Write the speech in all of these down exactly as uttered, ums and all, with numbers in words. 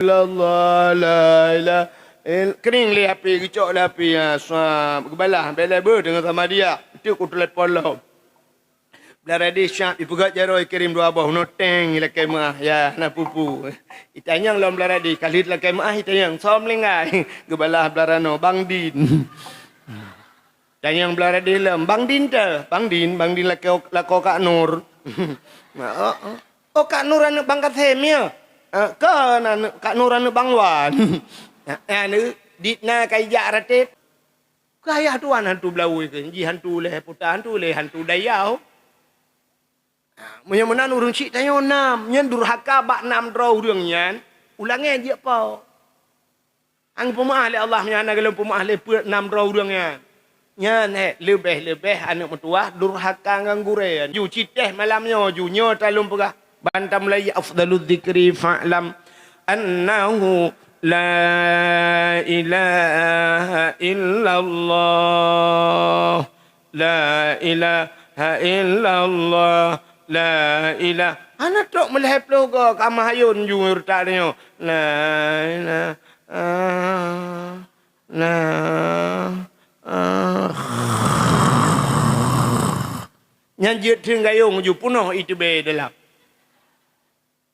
illallah, la ilaha ill-, keuring lé H P, geucok lé H P, ha, swab, geubalah, bèk lé beuh deungon sama dia. Teuk kutelepon lom. Blaradé siap, ipeugöt jaroe, ikirém dua boh, unoe teng, ilakèe meu'ah, ya, hana peue-peue. Itanyong lom Blaradé, ka lheueh lakèe meu'ah, itanyong, soe meuninggai? Geubalah Blarano, Bang Din. Tanyong Blaradé lom, "Bang Din teuh?" "Bang Din, Bang Din lakoe, lakoe Kak Nur." "Oh, oh. Oh, Kak Nur aneuk Bang Kasem, ya?" "Eh, kon aneuk, Kak Nur aneuk Bang Wan." "Eh, aneuk, dit na ka ijak ratet." Keu ayah tuan hantu Blaui keu, jih hantu lé puta, hantu lé hantu dayau. Ha, meunyoe meunan ureueng syiek tanyoe nam, nyan durhaka bak nam droe ureueng nyan, ulangèe jeuet po. Hana geupeumaah lé Allah, meunyoe hana geulôn peumaah lé peuet nam droe ureueng nyan. Nyan, he, leubeh-leubeh aneuk meutuwah durhaka ngon gurèe. Ju cit teh malam nyoe, ju nyoe ta lôn peugah. Ban tamulai, afdaludz dzikri fa'lam annahu la ilaha illallah. La ilaha illallah, la ilah-, hana trok meulhèe ploh goe ka meuhayôn ju reutak tanyoe. La ilaha, la, ah. Nyan jeuet theun gayông ju peunoh iteubiet dalam.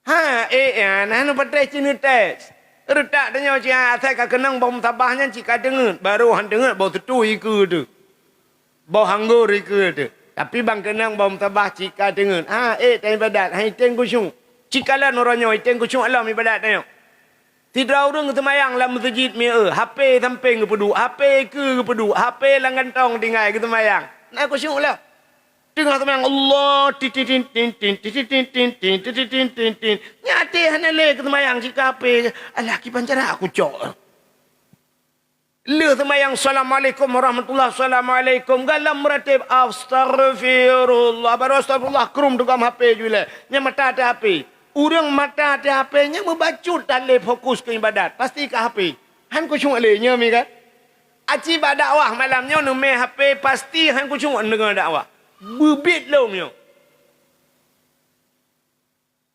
Ha, eh, eh, na, na patéh cit neutés. Reutak tanyoe cit asai ka keunong boh meutabah nyan cit ka teungeut, barô han teungeut boh teutu ikeue teuh. Boh anggô ikeue teuh. Tapi ban keunong boh meutabah cit ka teungeut. Ha, eh, tan ibadat, han item khusyuk. Cit kalon uroe nyoe item khusyuk lom ibadat tanyoe. Sidroe ureueng geuseumayang lam meuseujid mieu, H P sampéng geupeuduek, H P ikeue geupeuduek, H P lam gantong tinggai geuseumayang. Na khusyuk lom. Teungoh seumayang, Allah, tin, tin, tin. Nyan até hana lé keu seumayang, cit ka H P. Alah, kiban cara kucok. Lheueh seumayang, "Assalamualaikum warahmatullah, assalamualaikum." Galom meuratéb, "Astaghfirullah." Baru "Astaghfirullah," krum teugam H P ju ilèe. Nyan mata ateueh H P. Ureueng mata ateueh H P nyan meubacut tan lé fokus keu ibadat. Pasti ka H P. Han khusyuk lé nyoe mi kan? Aci bak dakwah malam nyoe neumè H P pasti han khusyuk deungoe dakwah. Beubiet lom nyoe.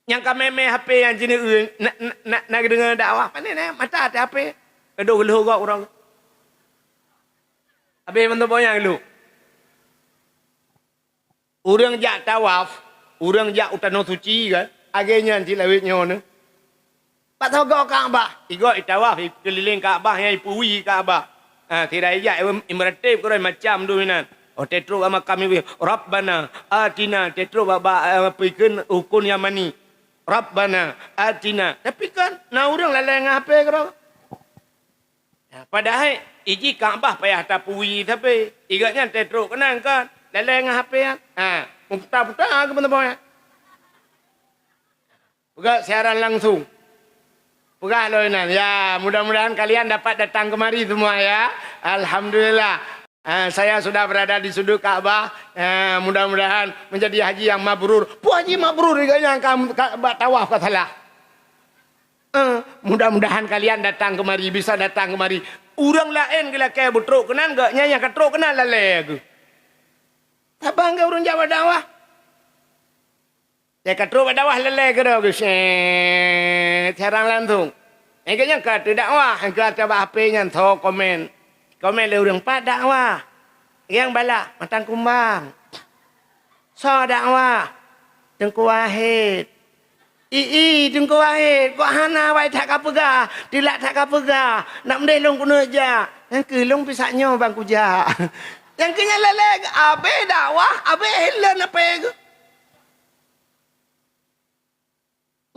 Nyang ka mè-mè H P nyang jineuk na, na, na, na geudeungoe dakwah. Pane na mata ateueh H P. Gadoh geulhô gob uroe. Abéh mantong boh nyang geulhô. Ureueng jak tawaf, ureueng jak u tanoh suci kan, lagèe nyan cit lawét nyoe neh. Bak sagoe Ka'bah, igoe itawaf, ikeulileng Ka'bah, nyang ipeuwi Ka'bah. Ha, sira ijak, imeuratéb keudroe macam dum inan. Oh, teutrok bak makam ibu, "Rabbana atina," teutrok bak, bak, eh, apa ikheun rukun Yamani. "Rabbana atina." Tapi kan, na ureueng lalai ngon H P keudroe. Ha, padahai iji Ka'bah payah tapeuwi sabe. Igat nyan teutrok keunan kan. Lalai ngon H P nyan. Ha, puta-puta keu teumpat nyan. Peugah siaran langsung. Peugah lôn inan. Ya, mudah-mudahan kalian dapat datang kemari semua ya. Alhamdulillah. Ha, saya sudah berada di sudut Ka'bah. Ha, mudah-mudahan menjadi haji yang mabrur. Peue haji mabrur igat nyan ka, ka bak tawaf ka salah. Eh, mudah-mudahan kalian datang kemari, bisa datang kemari. Ureueng laén geulakèe beutrok keunan, gobnyan nyang ka trok keunan lalè geuh. Saban geuh ureueng jak bak dakwah. Nyang ka trok bak dakwah lalè keudroe geuh, set, siaran langsung. Nyang ka nyang ka teudakwah, nyang ka ata bak H P nyan tho komen. Komen lé ureueng, "Pat dakwah?" Nyang balak, "Matang Kumbang." "Soe dakwah?" "Teungku Wahid." "Ii, Teungku Wahid, kok hana awai that kapeugah, teulat that kapeugah, nak meudeh lôn keuneuk jak. Nyang keuh lôn pih sak nyoe ban kujak." Nyang keuh nyan lalè geuh, abéh dakwah, abéh lôn apé geuh.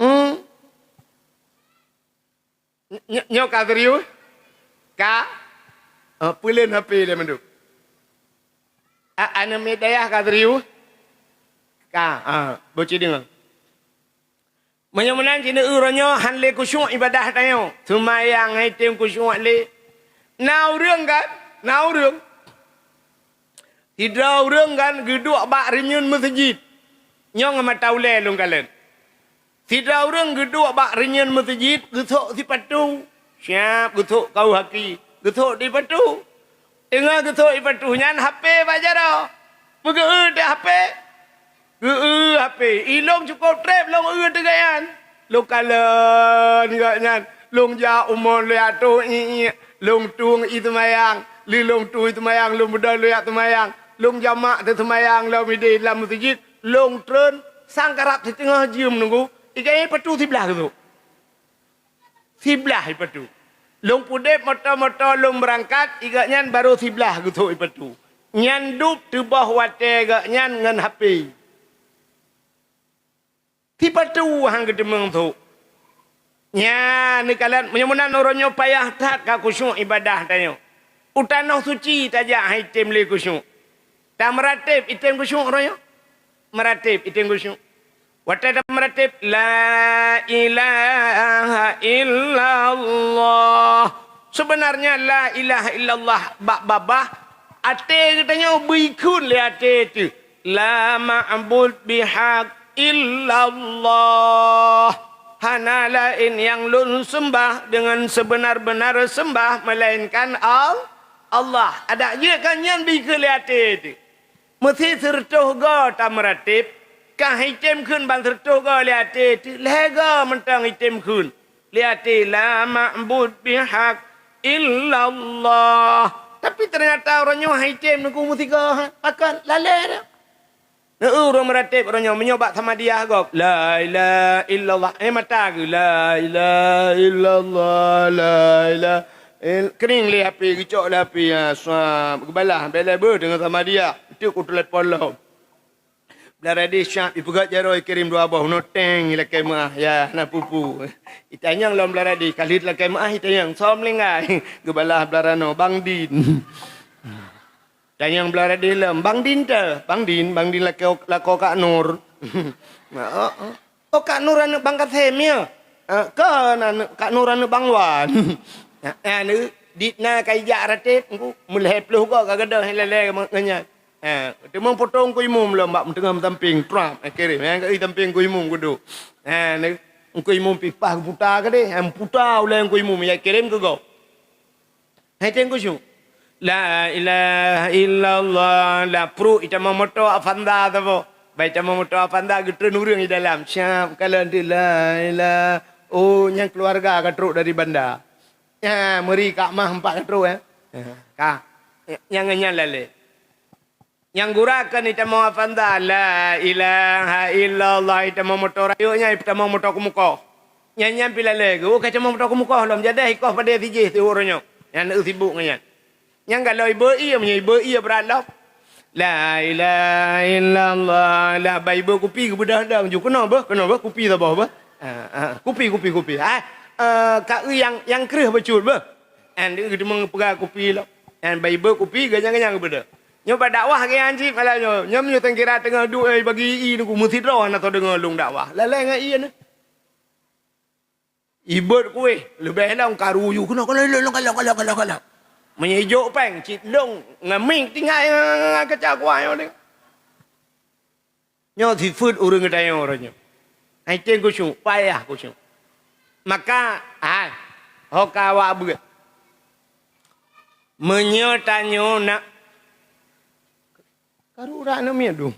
Hmm. Ny-, nyoe ka serius? Ka? Oh, peuleuen H P lé mandum. A-, aneuk miet dayah ka serius? Ka, ah, boh ci deungoe. Meunyoe meunan, ci neueu uroe nyoe han lé khusyuk ibadah tanyoe. Seumayang han item khusyuk lé. Na ureueng kan? Na ureueng. Sidroe ureueng kan geuduek bak reunyeuen meuseujid. Nyoe ngon mata ulèe lôn kalon. Sidroe ureueng geuduek bak reunyeuen meuseujid, geusok sipatu. Siap geusok kaos kaki, geusok sipatu. Teungoh geusok sipatu nyan, H P bak jaroe. Peugeu-eu teuh H P. Geu-eu H P. Ilôn cukôp trép lôn eu teuh gobnyan. Lôn kalon gobnyan. Lôn jak u mon lôn jak tueng iék, lôn tueng ié teumayang, lheueh lôn tueng ié teumayang, lôn beudôh lôn jak teumayang, lôn jamak teuseumayang lom idéh lam meuseujid, lôn treun sang karab siteungoh jeuem nunggu, ié gobnyan ié patu siblaih geusôk. Siblaih ié patu. Lôn peudeb moto-moto lôn beurangkat, ié gobnyan barô siblaih geusôk ié patu. Nyan dub teuboh watée gobnyan ngon H P. Sipatu han geuteumeung sôk. Nyan neukalon, meunyoe meunan uroe nyoe payah that ka khusyuk ibadah tanyoe. U tanoh suci tajak han item lé khusyuk. Tameuratéb item khusyuk uroe nyoe. Meuratéb item khusyuk. Watée tameuratéb, "La ilaha illallah." Sebenarnya la ilaha illallah bak babah até geutanyoe beuikheun lé até teuh. La ma'bud bihaq illallah. Hana laén nyang lôn seumbah deungon seubeuna-beuna seumbah meulaénkan Al-, Allah. Adak jeuet ka nyan beuikheun lé até teuh. Meusi sireutôh goe tameuratéb, ka han item kheun ban sireutôh goe lé até teuh, lhée goe mantong item kheun lé até, "La ma'bud bihaq illallah." Tapi teunyata uroe nyoe han item nunggu meusigoe, pakon lalée dah. Neu ureuëng meuratéb uroe nyoe, meunyoe bak samadiyah gob, "La ilaha illallah." Eh, mata geuh, "La ilaha illallah, la ilaha il-," keuning lé H P, geucok lé H P, ha, swab, geubalah, bèk lé beuh deungon samadiyah. Teuk u telepon lom. Blah radeh syab, ipeugöt jaroe, ikirém dua boh, noteng, ilakée meuah, ya, hana pupu. Itanyong lom blah radeh, ka lheueh lakée meuah, itanyong, "Soe meuninggai?" Geubalah blah ranoe, "Bang Din." Tanyong blah radeh lom, "Bang Din teuh?" "Bang Din, Bang Din lakoe, lakoe Kak Nur." "Oh, oh. Oh, Kak Nur aneuëk Bang Kasem, ya?" "Eh, kon aneuëk, Kak Nur aneuëk Bang Wan." "Eh, aneuëk, dit na ka ijak ratéb, Teungku, meulhèe ploh goe ka gadôh, lhèe-lhèe ngon nyan." Eh, teuma potong Teungku Imum lom bak meuteungoh meusampéng, trap, eh, kirém, eh, ka i sampéng Teungku Imum geuduek. Eh, aneuëk, Teungku Imum pih paih geuputa keudeh, eh, puta ulèe Teungku Imum, ya kirém keu gob. Hai teuh khusyuk. La ilaha illallah. Lah pruek itamong moto Avanza saboh. Bah itamong moto Avanza geutreun ureuëng di dalam. Siap kalon teuh la ilaha. Oh, nyan keuluwarga ka trok dari banda. Nyan meuri Kak Mah empat ka trok, eh. Ka. Nyang nyan lalé. Nyang gura keu itamong Avanza, la ilaha illallah, itamong moto rayeuk nyan, itamong moto keumukoh. Nyan, nyan pih lalé geuh, oh, ka itamong moto keumukoh lom, jadeh ikoh padé sijih siuroe nyoe. Nyan neu sibuk ngon nyan. Nyang galak ibeuet ié, meunyoe ibeuet ié brat lom. La ilaha illallah, lah bah ibeuet kupi geubeudôh dong, ju keunoe beuh, keunoe beuh, kupi saboh beuh. Ah, ah, kupi, kupi, kupi. Ah, eh, ka eu nyang, nyang kreueh bacut beuh. Nyan geuteumé peugah kupi lom. Nyan bah ibeuet kupi, ganyang-ganyang geubeudôh. Nyoe bak dakwah geuh nyan cit malam nyoe. Nyoe meunyoe sangkira teungoh duek, eh, bagi ie Teungku meusidroe hana soe deungoe lôn dakwah. Lalai ngon ie nyoe. Ibeuet kueh, leubeh lom karu ju keunoe, keunoe, keunoe, keunoe, keunoe, keunoe. Meunyoe ijok péng, cit lôn ngon mic tinggai ngon, ngon, ngon kaca kuah nyoe deh. Nyoe sifeuet ureuëng geutanyoe uroe nyoe. Hai teuh khusyuk, payah khusyuk. Maka, hai, ho ka awak beuet. Meunyoe tanyoe na, karu urat aneuk miet dum.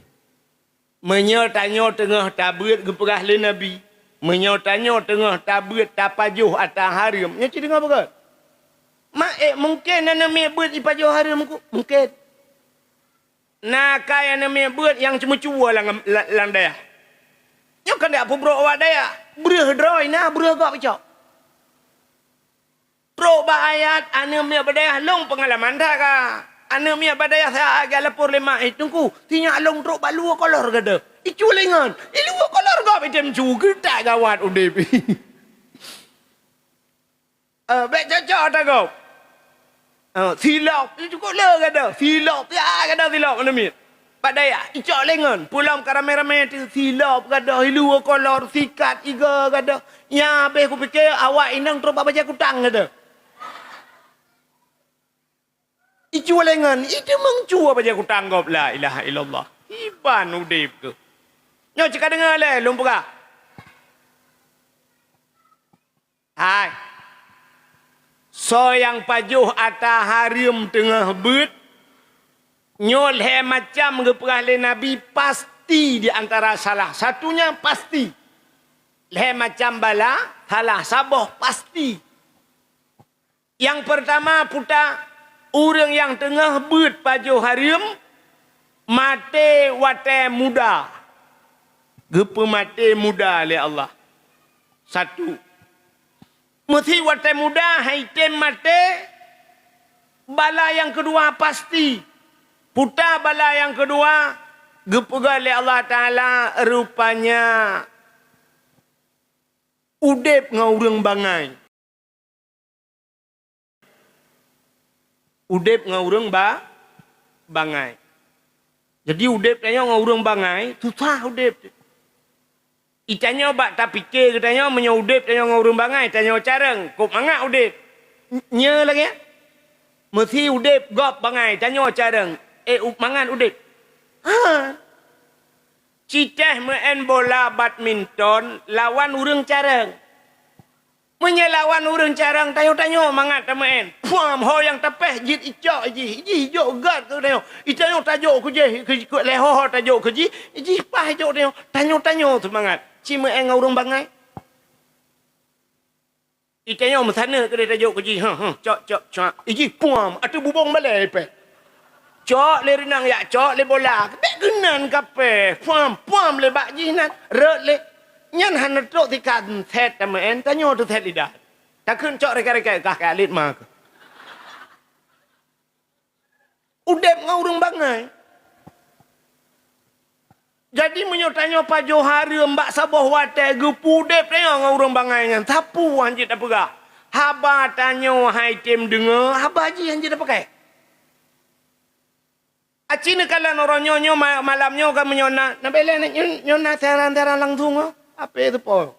Meunyoe tanyoe teungoh tabeuet geupeugah lé Nabi, meunyoe tanyoe teungoh tabeuet tapajoh ata hareuem, nyoe cit deungoe beugét. Mak, eh, mungken aneuk miet beuet ipajoh hareuem ku? Mungken. Na kai aneuk miet beuet nyang ceumeucue lam, lam, lam dayah. Nyoe kan dak peubrok awak dayah. Breueh droe na, breueh gob icok. Trok bak ayat, aneuk miet bak dayah lôn peungalaman that ka. Aneuk miet bak dayah saat geulapor lé mak, "Eh, Teungku, sinyak lôn trok bak luwa kolor gadôh. Icue lé ngon. I luwa kolor gob item cu, geutak gawat udeb." Eh, bèk cocok ata gob. Eh, silop, cukôp le gadôh. Silop, ya gadôh silop aneuk miet. Bak dayah, icok lé ngon. Peue lom ka ramé-ramé teuh, silop gadôh, i luwa kolor, sikat, igoe gadôh. Nyan habéh kupike awak inong trok bak bajèe kutang gadôh. Icue lé ngon, iteumong cue bajèe kutang gob, la ilaha illallah. Iban udeb keuh. Nyoe cit ka deungoe lé lôn peugah. Hai. Soe nyang pajoh ata hareuem teungoh beuet, nyoe lhèe macam geupeugah lé Nabi, pasti di antara salah satunya pasti. Lhèe macam bala, salah saboh pasti. Nyang peurtama puta, ureuëng nyang teungoh beuet pajoh hareuem, maté watée muda. Geupeumaté muda lé Allah. Satu. Meusi watée muda hai tem maté, bala nyang keudua pasti. Puta bala nyang keudua, geupeugah lé Allah Taala, rupanya udeb ngon ureuëng bangai. Udeb ngon ureuëng ba-, bangai. Jadi udeb tanyoe ngon ureuëng bangai, susah udeb. Itanyoe bak tapike geutanyoe meunyoe udeb tanyoe ngon ureuëng bangai, tanyoe careueng, kok mangat udeb. N-, nyoe lagée nyan. Meusi udeb gob bangai, tanyoe careueng, eh, u-, mangat udeb. Ha. Citeh meu'en bola badminton lawan ureuëng careueng. Meunyoe lawan ureuëng careueng, tanyoe-tanyoe mangat tameu'en. Puam, ho nyang tapéh jeuet icok jih, jih jok gat keu tanyoe. Itanyoe tajok keu jih, keu, keu lhée ho tajok keu jih, jih paih jok tanyoe. Tanyoe-tanyoe seumangat. Ci meu'en ngon ureuëng bangai. Itanyoe meusaneuk keudeh tajok keu jih. Huh, huh, cok, cok, cok. Ijih puam, ateueh bubong balée ipéh. Cok lé reunang yak, cok lé bola. Bék keunan kapéh. Puam, puam lé bak jih nan. Rot lé. Nyan hana trok sikat sét tameu'en, tanyoe teusét lidah. Takheun cok reket-reket kah keu alit ma keuh. Udeb ngon ureuëng bangai. Jadi meunyoe tanyoe pajoh hareuem bak saboh watée geupeu udeb tanyoe ngon ureuëng bangai nyan, sapeue han jeuet tapeugah. Haba tanyoe hai tem deungoe, haba jih han jeuet tapakai. Aci neukalon uroe nyoe, nyoe ma-, malam nyoe ka meunyoe na, na bela nyoe, nyoe na siaran-siaran langsung, oh. Ape teupo?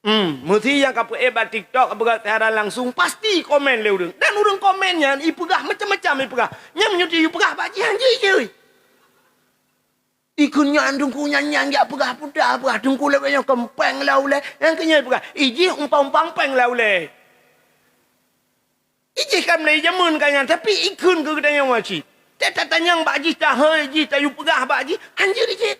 Hmm, meusi nyang ka peuék bak TikTok ka peugah siaran langsung, pasti komen lé ureuëng. Dan ureuëng komen nyan ipeugah macam-macam ipeugah. Nyan meunyoe ipeugah bak jih han jeuet. Ikheun nyan teungku nyan, nyan jak peugah puta, peugah teungku lagée nyoe keu péng lam ulée. Nyang keu nyan ipeugah, ijih umpang-umpang péng lam ulée. Ijih ka mulai jameun ka nyan, tapi ikheun keu geutanyoe cit. Teutatanyong bak jih, tahôi jih, tayue peugah bak jih, han jeuet ijih.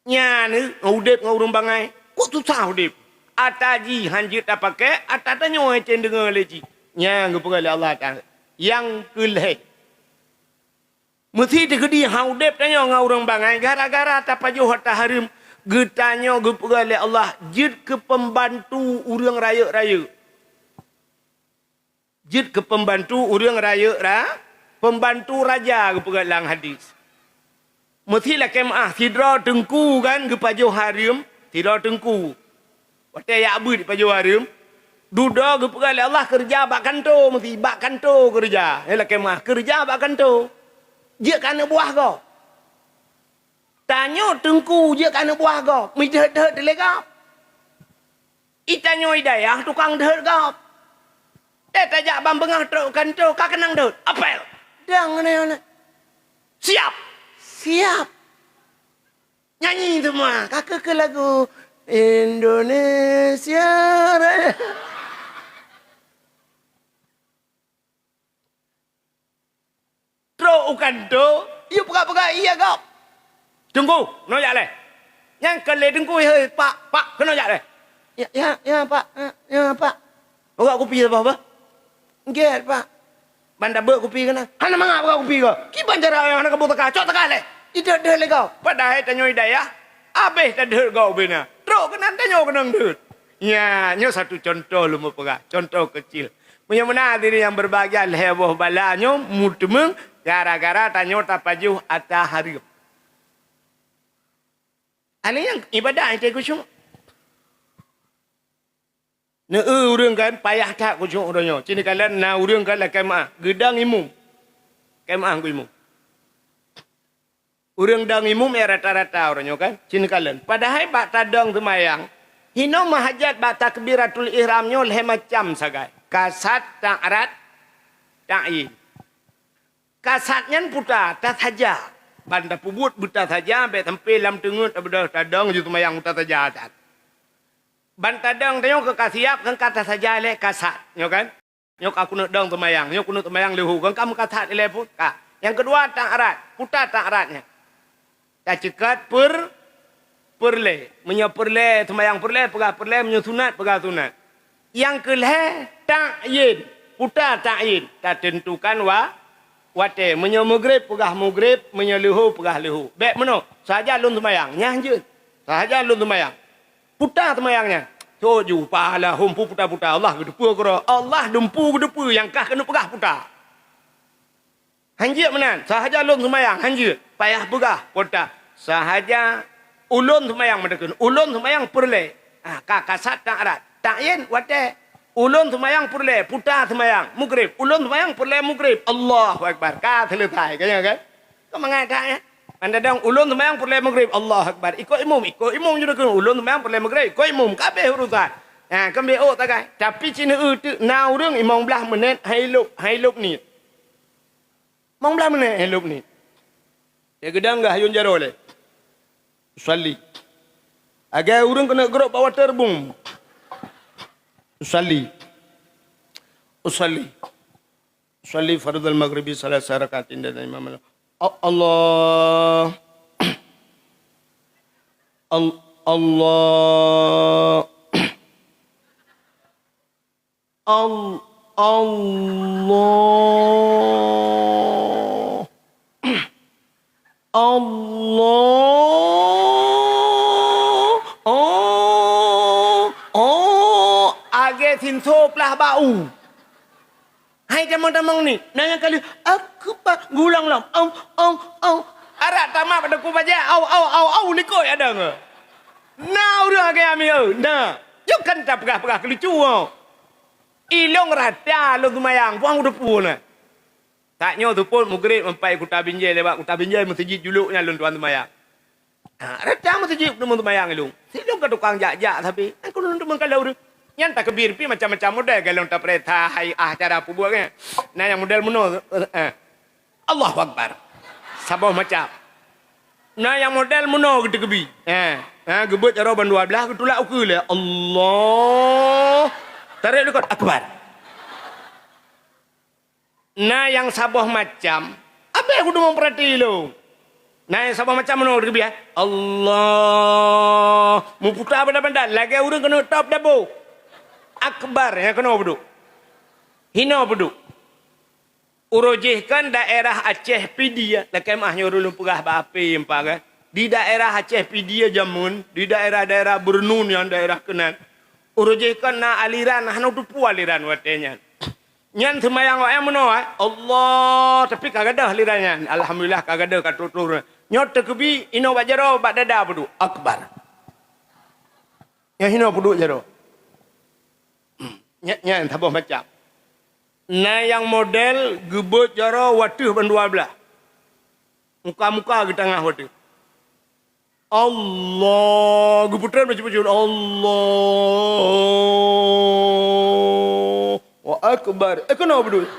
Nyan, eh, udeb ngon ureuëng bangai. Kok susah udeb? Ata jih han jeuet tapakai, ata tanyoe han tem deungoe lé jih. Nyan geupeugah lé Allah Taala. Nyang keu lhée. Meusi teukeudi han udeb tanyoe ngon ureuëng bangai gara-gara tapajoh ata hareuem. Geutanyoe geupeugah lé Allah jeuet keu peumbantu ureuëng rayeuk-rayeuk. Jeuet keu peumbantu ureuëng rayeuk ra-, peumbantu raja geupeugah lam hadis. Meusi lakée meuáh, sidroe teungku kan geupajoh hareuem, sidroe teungku. Watée jak beuet pajoh hareuem, dudoe geupeugah lé Allah keureuja bak kanto meusi, bak kanto keureuja. Nyan lakée meuáh, keureuja bak kanto. Jeuet keu aneuk buah gob. Tanyoe teungku jeuet keu aneuk buah gob, meudeuhet-deuhet lé gob. Itanyoe i dayah tukang deuhet gob. Eh, tajak ban beungoh trok kanto, ka keunong deuhet. Apel. Dang nyoe, nyoe. Siap. Siap. Nyanyi semua. Ka keu, keu lagu Indonesia Raya. Trok u kanto, yue peugah-peugah ie gob. Teungku, keunoe jak lé. Nyang keu lé teungku, "Hei, Pak, Pak, keunoe jak lé." "Ya, ya, ya, Pak. Ya, ya, Pak." "Peugah kupi saboh, bah." "Gét, Pak." "Ban tabeuet kupi keunan." "Hana mangat peugah kupi kah?" "Kiban cara nyang hana kamoe teuka, cok teuka lé." Ideuhet-deuhet lé gob. Padahai tanyoe i dayah, abéh tadeuhet gob ubé na. Trok keunan tanyoe keunong deuhet. Nya, nyoe satu contoh lôn peugah, contoh kecil. Meunyoe meunan hadirin nyang berbahagia, lhée boh bala nyoe meuteumé gara-gara tanyoe tapajoh ata hareuem. Hana nyang ibadat hana khusyuk. Neu-eu ureuëng kan payah that khusyuk uroe nyoe. Ci neukalon na ureuëng kan lakée meuáh, geudong imum. Lakée meuáh keu imum. Ureuëng dong imum ya rata-rata uroe nyoe kan, ci neukalon. Padahai bak tadong seumayang, hinoe meuhajat bak takbiratul ihram nyoe lhée macam sagai. Kasat, ta'rad, ta'yin. Kasat nyan puta, tasaja. Ban tapeubuet beutasaja, bék sampoe lam teungeut, tabeudôh tadong, ju seumayang beutasaja that. Ban tadong tanyoe keu ka siap, kan ka tasaja lé kasat, nyoe kan? Nyoe ka keuneuk dong seumayang, nyoe keuneuk seumayang leuhô, kan ka meukasat ilée phon. Ka. Nyang keudua, ta'rad. Puta ta'rad nyan. Taceukat per-, peureulée. Meunyoe peureulée, seumayang peureulée, peugah peureulée, meunyoe sunat, peugah sunat. Nyang keu lhèe, ta'yin. Puta ta'yin. Tateuntukan wa-, watèe. Meunyoe meugrib, peugah meugrib. Meunyoe leuhô, peugah leuhô. Bèk meunoe. Sahaja lôn seumayang. Nyan jeuet. Sahaja lôn seumayang. Puta seumayang nyan. Tuju pahala hom pu puta-puta. Allah geuteupeue keudroe. Allah dumpu geuteupeue nyang kah keuneuk peugah puta. Hanjeuet meunan, sahaja lôn seumayang, hanjeuet. Payah peugah, peue ta. Sahaja ulôn seumayang, meuteukheun, ulôn seumayang peureulèe. Ah, ka kasat ta'rat. Ta'yin watèe. Ulôn seumayang peureulèe, puta seumayang, meugrib. Ulôn seumayang peureulèe meugrib. Allahu Akbar. Ka seuleusai, ka nyan kan? Ka mangat that, ya? Anda dong, ulôn seumayang peureulèe meugrib. Allahu Akbar. Ikot imum, ikot imum ju deukheun. Ulôn seumayang peureulèe meugrib, ikot imum. Ka abéh urusan. Ha, keumbéh ôk tagai. Tapi sineuk teuk na ureueng limong blaih menit hai lôp, hai lôp niet. Limong blaih menit hai lôp niet. Ya geudang gah yun jaroe lé. Usalli. Agai ureueng keuneuk grôp bak water boom. Usalli. Usalli. Usalli fardhal maghribi salasa rakaatin dan imam. A-, Allah. Al-, Allah. Al-, Allah. Allah. Oh, oh, agé sinso plah bak u. Hai tamong-tamong ni, na nyang kali, Akbar, gulang lom, au, au, au. Arak tamat pada ku bajèe, au, au, au, au, likot ya dong. Na ureueng agé ami, eu, na. Jok kan tapeugah-peugah keu lucu, oh. Ilong rata lôn seumayang, buang udah pun. Tak nyoe seupôt meugrib meupai Kuta Binjai, lewat Kuta Binjai meuseujid julok nyan lôn tuan seumayang. Ha, rata meuseujid teuma seumayang ilong. Silong ka tukang jak-jak sabe. Aku lôn teuma kalau ureueng. Nyan takbir pi macam-macam model galong tapreh hai ah cara peubuet kan. Nah nyang model meunoe, eh, eh. Allahu Akbar. Saboh macam. Nah nyang model meunoe geuteukeubi. Eh, ha, geubeuet jaroe ban dua blaih geutulak ukeue lé. Allah. Tarék likot akbar. Na nyang saboh macam, abéh kudu meupeurati lôn. Na nyang saboh macam meunoe geubiet, Allah, meuputa banda-banda lagèe ureueng keuneuk top dabo. Akbar nyang keunoe peuduek. Hinoe peuduek. Uroe jéh kan daerah Aceh Pidie, lakèe meuah nyoe lôn peugah bak api empa kan. Di daerah Aceh Pidie jameun, di daerah-daerah Beurnun nyang daerah keunan. Uroe jéh kan na aliran, hana teupeue aliran watèe nyan. Nyan seumayang awaknyan meunoe, eh, Allah, tapi ka gadôh lira nyan. Alhamdulillah ka gadôh ka trôh-trôh. Nyoe teukeubi inoe bak jaroe bak dada peuduek. Akbar. Nyang hinoe peuduek jaroe. Nyan, nyan saboh macam. Na nyang model geubeuet jaroe wateuh ban dua blaih. Muka-muka geutangah wateuh. Allah, geuputrön bacut-bacut. Allahu Akbar. Eh, keunoe peuduek.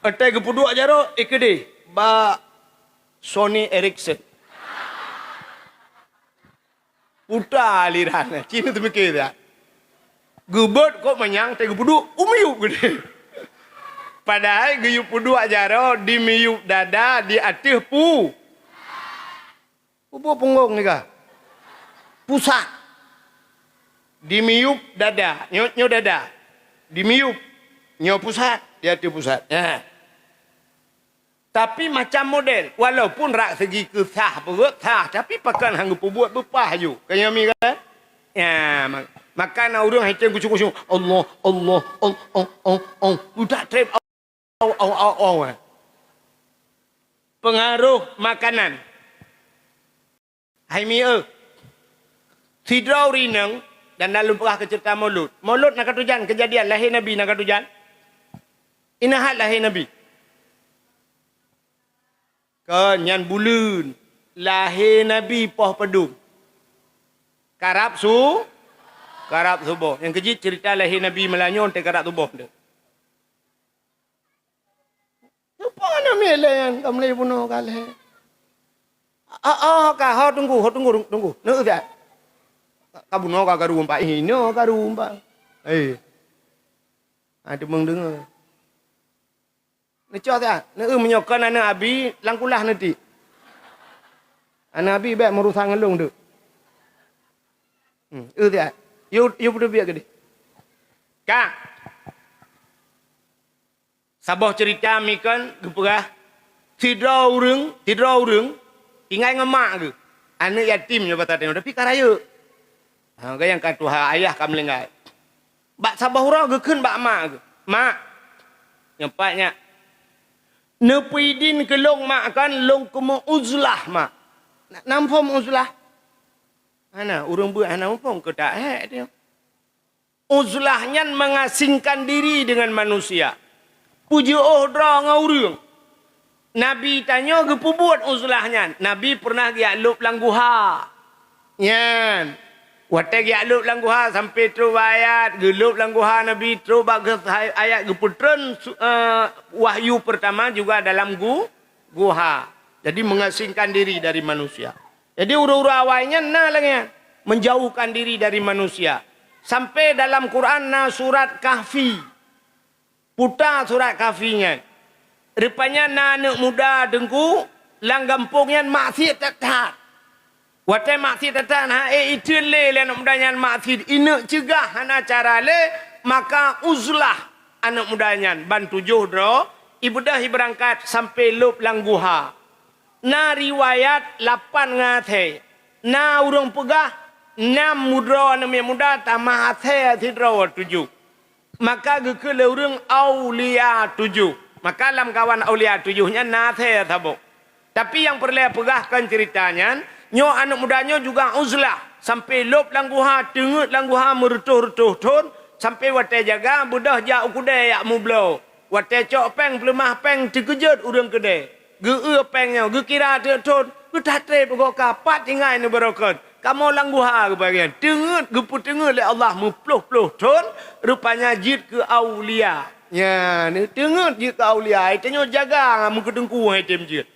Atai geupeuduek jaroe, eh, keudeh. Bak Sony Ericsson. Puta aliran. Cina teumikir tak? Geubeuet kok manyang, atai geupeuduek, u miyup keudeh. Padahai geuyue peuduek jaroe di miyup dada di ateueh pu. Peubuet punggong ni kah? Pusat. Di miyup dada. Nyoe, nyoe dada. Di miyup. Nyoe pusat. Di ateueh pusat. Nyan. Tapi macam model. Walaupun rak segi keu sah peugot, sah. Tapi pakon han geupeubuet beupah ju. Kan nyoe mi kan? Ya, ma-, makan ureueng hai tem kucung-kucung. Allah, Allah, Allah, Allah, Allah. Udah trep. Au, au, au, au, eh. Pengaruh makanan. Hai mi, eh. Sidroe ureueng inong dan lalu peugah keu cerita Maulud. Maulud na ka tujan kejadian lahé Nabi na ka tujan. Ingat lahé Nabi. Kon nyan buleuen lahé Nabi poh padum. Karab su-, karab suboh. Nyang keujeuet cerita lahé Nabi malam nyoe teuh karab suboh teuh. Lupa aneuk miet lé nyan, ka mulai bunoe ka lhèe. Ah, ah, ka, ho tunggu, ho tunggu, tunggu. Neu siat. Ka bunoe ka karu empat, ih, inoe karu empat. Eh. Ah, deungoe, deungoe. Neucok siat. Neu meunyoe kon aneuk abi, lam kulah neutik. Aneuk abi bèk meurusak ngon lôn deuek. Hmm, eu siat. Yue, yue peuteubiet keudeh. Ka. Saboh ceurita mi kon geupeugah, sidroe ureuëng, sidroe ureuëng tinggai ngon mak geuh. Aneuëk yatim nyoe basa tanyoe, tapi ka rayeuk. Ha, ka nyang ka tuha, ayah ka meuninggai. Bak saboh uroe geukheun bak mak geuh, "Mak, nyoe pat nyak, neupeuidin keu lôn mak kon lôn keumeung uzlah, Mak." Na, na muphom uzlah? Hana, ureuëng beuet hana muphom keu taat dia. Uzlah nyan mengasingkan diri dengan manusia. Peujeuôh droe ngon ureuëng. Nabi tanyoe geupeubuet uzlah nyan. Nabi pernah geujak lôb lam guha. Nyan. Watée geujak lôb lam guha sampai trok bak ayat, geulôb lam guha Nabi trok bak geus-, ayat geupeutreun su-, eh, wahyu pertama juga dalam gu-, guha. Jadi mengasingkan diri dari manusia. Jadi ureuëng-ureuëng awai nyan na lagée nyan, menjauhkan diri dari manusia. Sampai dalam Quran na surat Kahfi. Puta surat Kahfi nyan. Rupanya na aneuëk muda teungku, lam gampông nyan maksiet that-that. Watée maksiet that-that, ha, eh, iteun lé lé aneuëk muda nyan maksiet, ineuk ceugah hana cara lé, maka uzlah aneuëk muda nyan ban tujoh droe, ibeudoh ibeurangkat sampai lôb lam guha. Na riwayat lapan ngon asée. Na ureuëng peugah, nam mudroe aneuëk muda tamah asée sidroe tujoh. Maka geukheun lé ureuëng aulia tujoh. Maka lam kawan aulia tujoh nyan na asée saboh. Tapi nyang peureulée peugah kon ceurita nyan, nyoe aneuëk muda nyoe juga uzlah sampai lôb lam guha, teungeut lam guha meureutoh-reutoh thon, sampai watée jaga beudôh jak u keudée jak mubloe. Watée cok péng peuleumah péng, teukeujot ureuëng keudée. Geu-eu péng nyoe, geukira teuk thon, geutatreb goe ka, pat tinggai neubarokon. Kamoe lam guha geubagian. Teungeut, geupeuteungeut lé Allah meuploh-ploh thon, rupanya jeuet keu aulia. Nyan, teungeut jeuet keu aulia. Hai tanyoe jaga meukeudengku hai tem jeuet.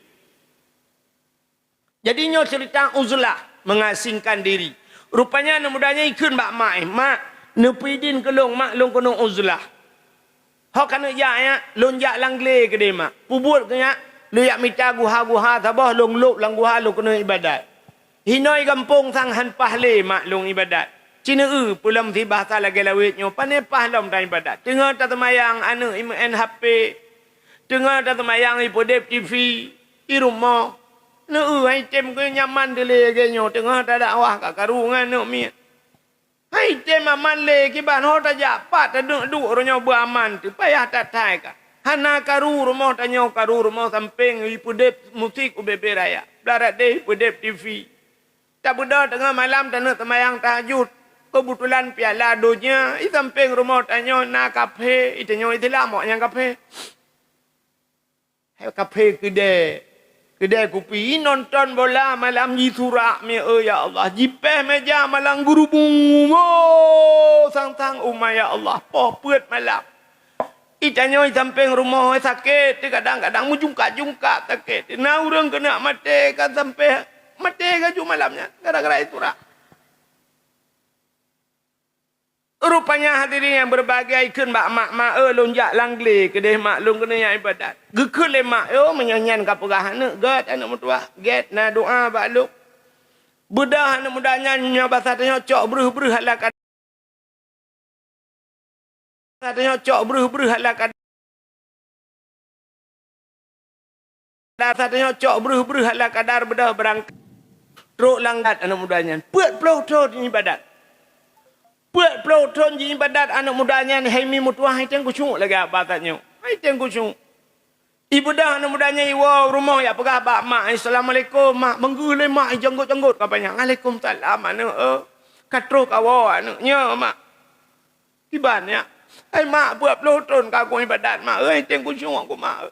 Jadi nyoe ceurita uzlah, mengasingkan diri. Rupanya aneuëk muda nyan ikheun bak mak, "Eh, mak, neupeuidin keu lôn, mak, lôn keuneuk uzlah." Ho ka neuk jak nyak, lôn jak lam glé keudeh mak. Peubuet keu nyak, lôn jak mita guha-guha saboh, lôn lôb lam guha lôn keuneuk ibadat. Hinoe gampông sang han paih lé mak lôn ibadat. Ci neu-eu peue lom sibahsa lagée lawét nyoe, pané paih lom tan ibadat. Teungoh taseumayang aneuëk imeu'en H P. Teungoh taseumayang ipeudeb T V, i rumoh. Neu-eu hai tem keu nyaman dilée lagée nyoe, teungoh tadakwah ka karu ngon aneuëk miet. Hai tem aman lé kiban ho tajak pat taduek-duek uroe nyoe beuaman teuh payah that-that ka. Hana karu rumoh tanyoe, karu rumoh sampéng ipeudeb musik ubé-bé raya. Blarat deh ipeudeb T V. Tabeudôh teungoh malam taneuk seumayang tahajud. Keubeutulan piala donya i sampéng rumoh tanyoe na kaphé, i tanyoe Islam awak nyang kaphé. Hai kaphé keudée, keudée kupi, nonton bola malam jisurak mi, ya Allah. Jipéh méja malam geurubung, oh, sang-sang uma, ya Allah. Poh peuet malam. I tanyoe i sampéng rumoh sakét, kadang-kadang meujungkat-jungkat sakét. Na ureuëng keuneuk maté ka sampai maté laju malam nyan gara-gara isurak. Rupanya hadirin nyang berbahagia ikheun bak mak, "Mak, eu, lôn jak lam glé keudeh mak, lôn keuneuk jak ibadat." Geukheun lé mak, "Yo, meunyoe nyan ka peugah aneuëk, gét aneuëk meutuah, gét na doa bak lôn." Beudôh aneuëk muda nyan nyoe basa tanyoe cok breuh-breuh ala kadar. Basa tanyoe cok breuh-breuh ala kadar. Basa tanyoe cok breuh-breuh ala kadar beudôh beurangkat. Trok lam gat aneuëk muda nyan. Peuet ploh thon jiibadat. Peuet ploh thon jiibadat aneuëk muda nyan, hai mi meutuah, hai teueng khusyuk lagée basa nyoe. Hai teueng khusyuk. Ibeudôh aneuëk muda nyan iwoe rumoh jak peugah bak mak, "Assalamualaikum, mak." Beungeuh lé mak, ijanggot-janggot ka panyang. "Waalaikumsalam, aneuëk, eu. Ka troh kawoe aneuëk nyoe, mak." Kiban nyak, "Hai mak, peuet ploh thon ka ku ibadat, mak, eu, hai teueng khusyuk ku, mak, eu."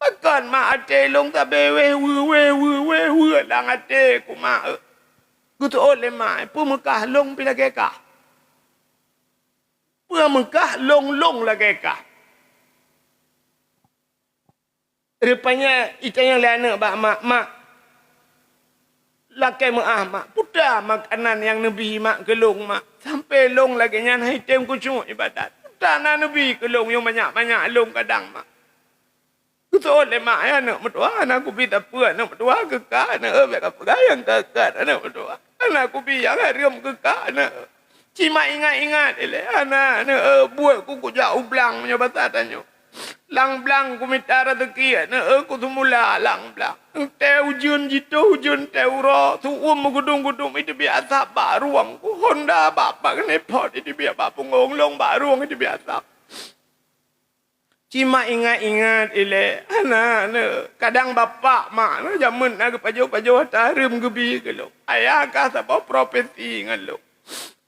Pakon mak até lôn sabe wéh weueh, wéh weueh, wéh weueh lam até ku, mak, eu. Geuseuôt lé mak, "Peue meukah lôn pih lagée kah? Peue meukah lôn, lôn lagée kah?" Rupanya itanyong lé aneuëk bak mak, "Mak, lakée meuáh, mak. Peue ta makanan nyang neubi mak keu lôn, mak? Sampai lôn lagée nyan hai teueng khusyuk ibadat. Peue ta na neubi keu lôn nyang banyak-banyak lôn kadang, mak?" Geuseuôt lé mak, "Hai aneuëk meutuah, hana kubi sapeue aneuëk meutuah, keu kah aneuëk, eu, bék kapeugah nyang ka-ka aneuëk meutuah. Hana kubi nyang hareuem keu kah aneuëk." Ci mak ingat-ingat ilée, hana, aneuk, eh, buet ku kujak u blang meunyoe basa tanyoe. Lam blang kumita raseuki, aneuk, eh, kuseumula lam blang. Teuntée ujeuen jitoh ujeuen, teuntée uroe, su-uem meugudong-gudong iteubiet asab bak rueng ku, honda bak, bak keuneupot iteubiet bak punggong, lôn bak rueng iteubiet asab. Ci mak ingat-ingat ilée, hana, aneuk. Kadang bapak mak na jameun na geupajoh-pajoh atra hareuem geubi keu lôn. Ayah ka saboh profesi ngon lôn.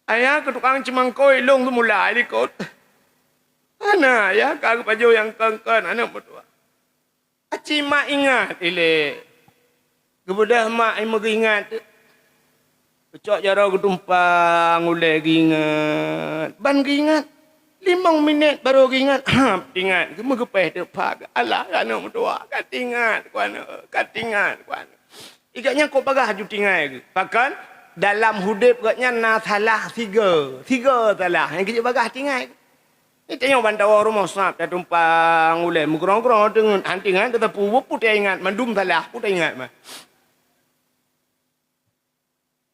Ayah keu tukang ceumangkôi lôn seumula i likot. Hana, ayah ka geupajoh nyang kon-kon aneuk meutuah. Aci mak ingat ilée. Geubeudôh mak i meugeuingat. Geucok jaroe geutumpang ulée geuingat. Ban geuingat. Limong minét barô geuingat. Hab tingat. Geumeugeupaih teupha. Alah, aneuk meutuah. Ka tingat ku aneuk. Ka tingat ku aneuk. I gobnyan kok bagah ju tingai geuh. Pakon? Dalam udeb gobnyan na salah sigoe. Sigoe salah. Nyang keu jeuet bagah tingai geuh. Nyan tanyoe ban tawoe rumoh sab tatumpang ulée meugrong-grong teungeut, han tingat teuteupue, peue teuingat, mandum salah, peue teuingat mah.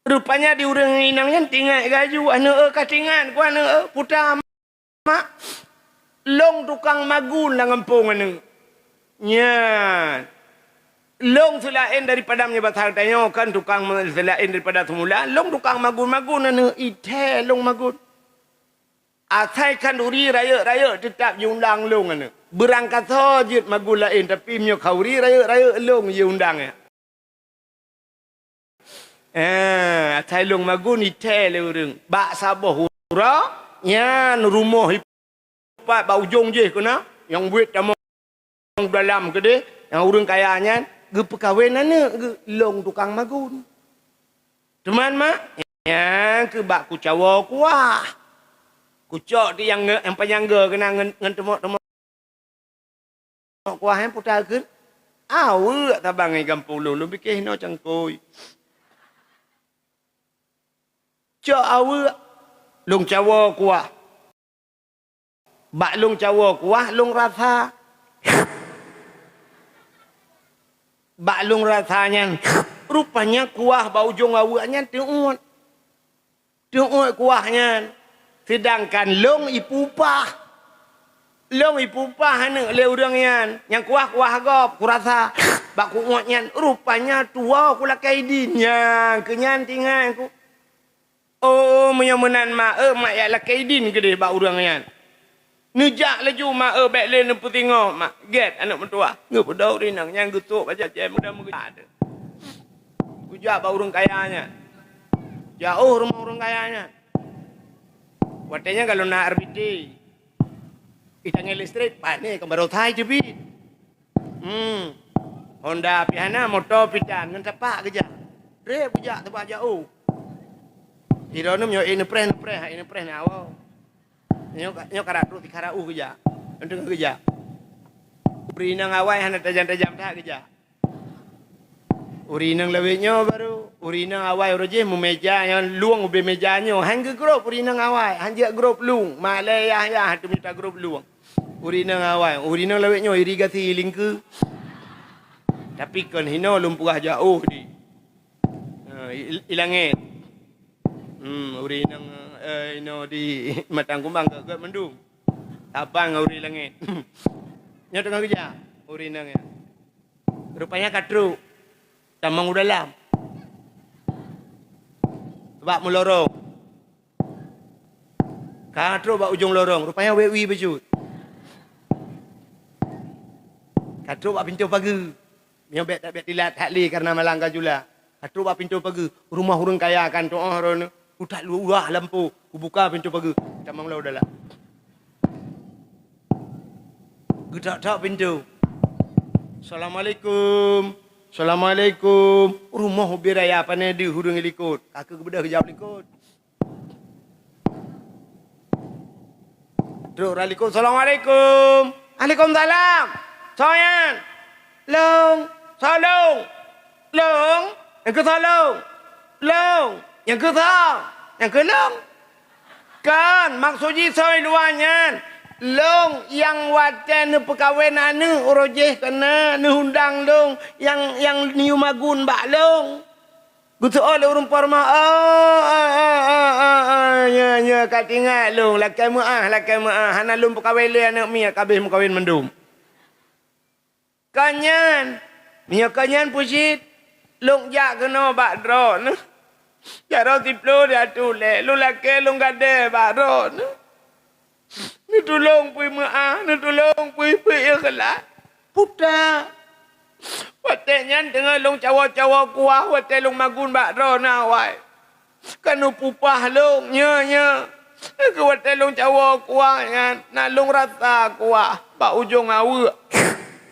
Rupanya di ureuëng inong nyan tingat gaju, aneuk, eh, ka tingat ku aneuk, eh, puta mak. Lôn tukang magun lam gampông aneuk. Nyan. Lôn seulaén daripada meunyoe basa tanyoe kan tukang me-, seulaén daripada seumula, lôn tukang magun-magun aneuk, ithée lôn magun. Asai khanduri rayeuk-rayeuk teutab jiundang lôn aneuk. Beurangkasoe jeuet magun laén, tapi meunyoe khanduri rayeuk-rayeuk lôn jiundang nyan. Eh, asai lôn magun ithée lé ureuëng. Bak saboh uroe, nyan rumoh ipat bak ujong jih keunan, nyang buet tamong dalam keudeh, nyang ureuëng kaya nyan geupeukawen aneuk geuh lôn tukang magun. Teuma mak, nyang keu bak kucawoe kuah. Kucok di nyang nge-, nyang panyangga keunan ngon, ngon teumok-teumok kuah nyan puta kheun. Aweuek saban ngon gampông lôn, lôn pike hinoe cangkôi. Cok aweuek, lôn cawoe kuah. Bak lôn cawoe kuah, lôn rasa. Bak lôn rasa nyan, rupanya kuah bak ujong aweuek nyan teuôt. Teuôt kuah nyan. Seudangkan lôn ipupah. Lôn ipupah aneuk lé ureuëng nyan. Nyang kuah-kuah gob, kurasa. Bak kuôt nyan, rupanya tuwoe kulakée idin. Nyang keu nyan tingai ku. Oh, meunyoe meunan mak, eh, mak jak lakée idin keudeh bak ureuëng nyan. Neujak laju mak, eh, bék lé neupeusingoh mak. Gét aneuk meutuah. Geupeudong ureuëng inong nyan geusok bajée muda meugeujak. Geujak bak ureuëng kaya nyan. Jaoh rumoh ureuëng kaya nyan. Watée nyan ka lôn na R B T. Itanggai listrik, pané keu barothai teubiet. Hmm. Honda pih hana, moto pih tan, ngon tapak geujak. Treb geujak teubak jaoh. Sidroe neuh meunyoe ék neupreh, neupreh, ék neupreh neuwoe. Nyoe ka, nyoe ka rot trok tikara u geujak. Nyoe teungoh geujak. Ureuëng inong awai hana tajam-tajam that geujak. Ureuëng inong lawét nyoe barô, ureuëng inong awai uroe jih meumeja nyoe lueng ubé meja nyoe. Han geugrôp ureuëng inong awai, han jeuet grôp lueng. Malée yah-yah teumita grôp lueng. Ureuëng inong awai, ureuëng inong lawét nyoe irigasi lingkeu. Tapi kon hinoe lôn peugah jaoh di, eh, i, i langét. Hmm, ureuëng inong, eh, inoe di Matang Kumbang gét-gét mandum. Saban ngon ureuëng langét. Nyoe teungoh geujak ureuëng inong nyan. Rupanya ka trok tamong u dalam. Bak meulorong. Ka trok bak ujong lorong, rupanya wét wie bacut. Ka trok bak pintoe pageue. Nyoe bék, bék tilat that lé kareuna malam ka jula. Ka trok bak pintoe pageue, rumoh ureuëng kaya kan tuoh droeneuh. Kutak luwah lampôh, kubuka pintoe pageue. Tamong lom u dalam. Geutok-tok pintoe. "Assalamualaikum." "Assalamualaikum." Rumoh ubé raya pané deuh ureuëng i likot. Ka keuh geubeudôh geujaweueb likot. Trok rot likot, "Assalamualaikum." "Alaikumsalam." "Soe nyan?" "Lôn." "Soe lôn?" "Lôn." "Nyang keusoe lôn?" "Lôn." "Nyang keusoe?" "Nyang keu lôn." "Kon, maksud jih soe luwa nyan?" "Lôn nyang watée neupeukawen aneuk uroe jih keunan neuundang lôn, nyang, nyang neuyue magun bak lôn." Geuseuôt lé ureuëng po rumoh, "Oh, oh, oh, oh, oh, oh, nyoe, nyoe, ka teuingat lôn, lakée meuáh, lakée meuáh, hana lôn peukawen lé aneuëk miet, ka abéh meukawen mandum." Ka nyan, meunyoe ka nyan peue cit, lôn jak keunoe bak droeneuh. Jaroe siplôh di ateueh ulée, lôn lakée lôn gadée bak droeneuh. Neutulông peue meuáh, neutulông peue, peue ikhlas. Puta. Watée nyan teungoh lôn cawoe-cawoe kuah, watée lôn magun bak droeneuh awai. Ka neupupah lôn, nyoe, nyoe. Keu watée lôn cawoe kuah nyan, na lôn rasa kuah bak ujong aweuëk.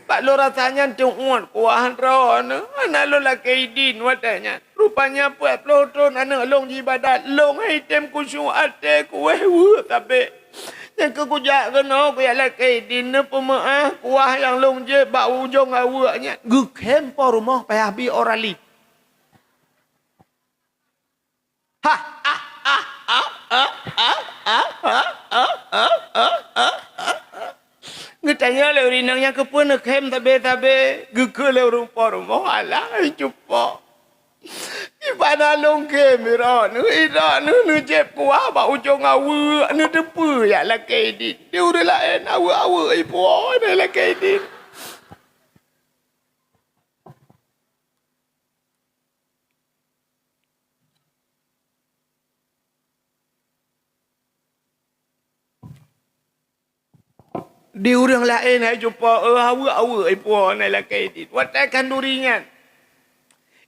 Bak lôn rasa nyan teuuet kuah droeneuh, hana lôn lakée idin watée nyan. Rupanya peuet ploh thon aneuëk lôn jiibadat, lôn han item khusyuk até kuweh weuek sabe. Nyang keu kujak keunoe kujak lakée idin neupeumeuáh kuah nyang lôn jieb bak ujong aweuëk nyan. Geukhém po rumoh payah bi orali. Ha, ha, ha. Geutanyoe lé ureuëng inong nyan keupeue neukhém sabe-sabe, geukheun lé ureuëng po rumoh, alah, cupo. Di bak na lôn khém droeneuh, droeneuh neujieb kuah bak ujong aweuëk, neuteupeue jak lakée idin. Di ureuëng laén aweuëk-aweuëk ipuwoe lakée idin. Di ureuëng laén hai cupo, eh, aweuëk-aweuëk ipuwoe lakée idin. Watée khanduri nyan,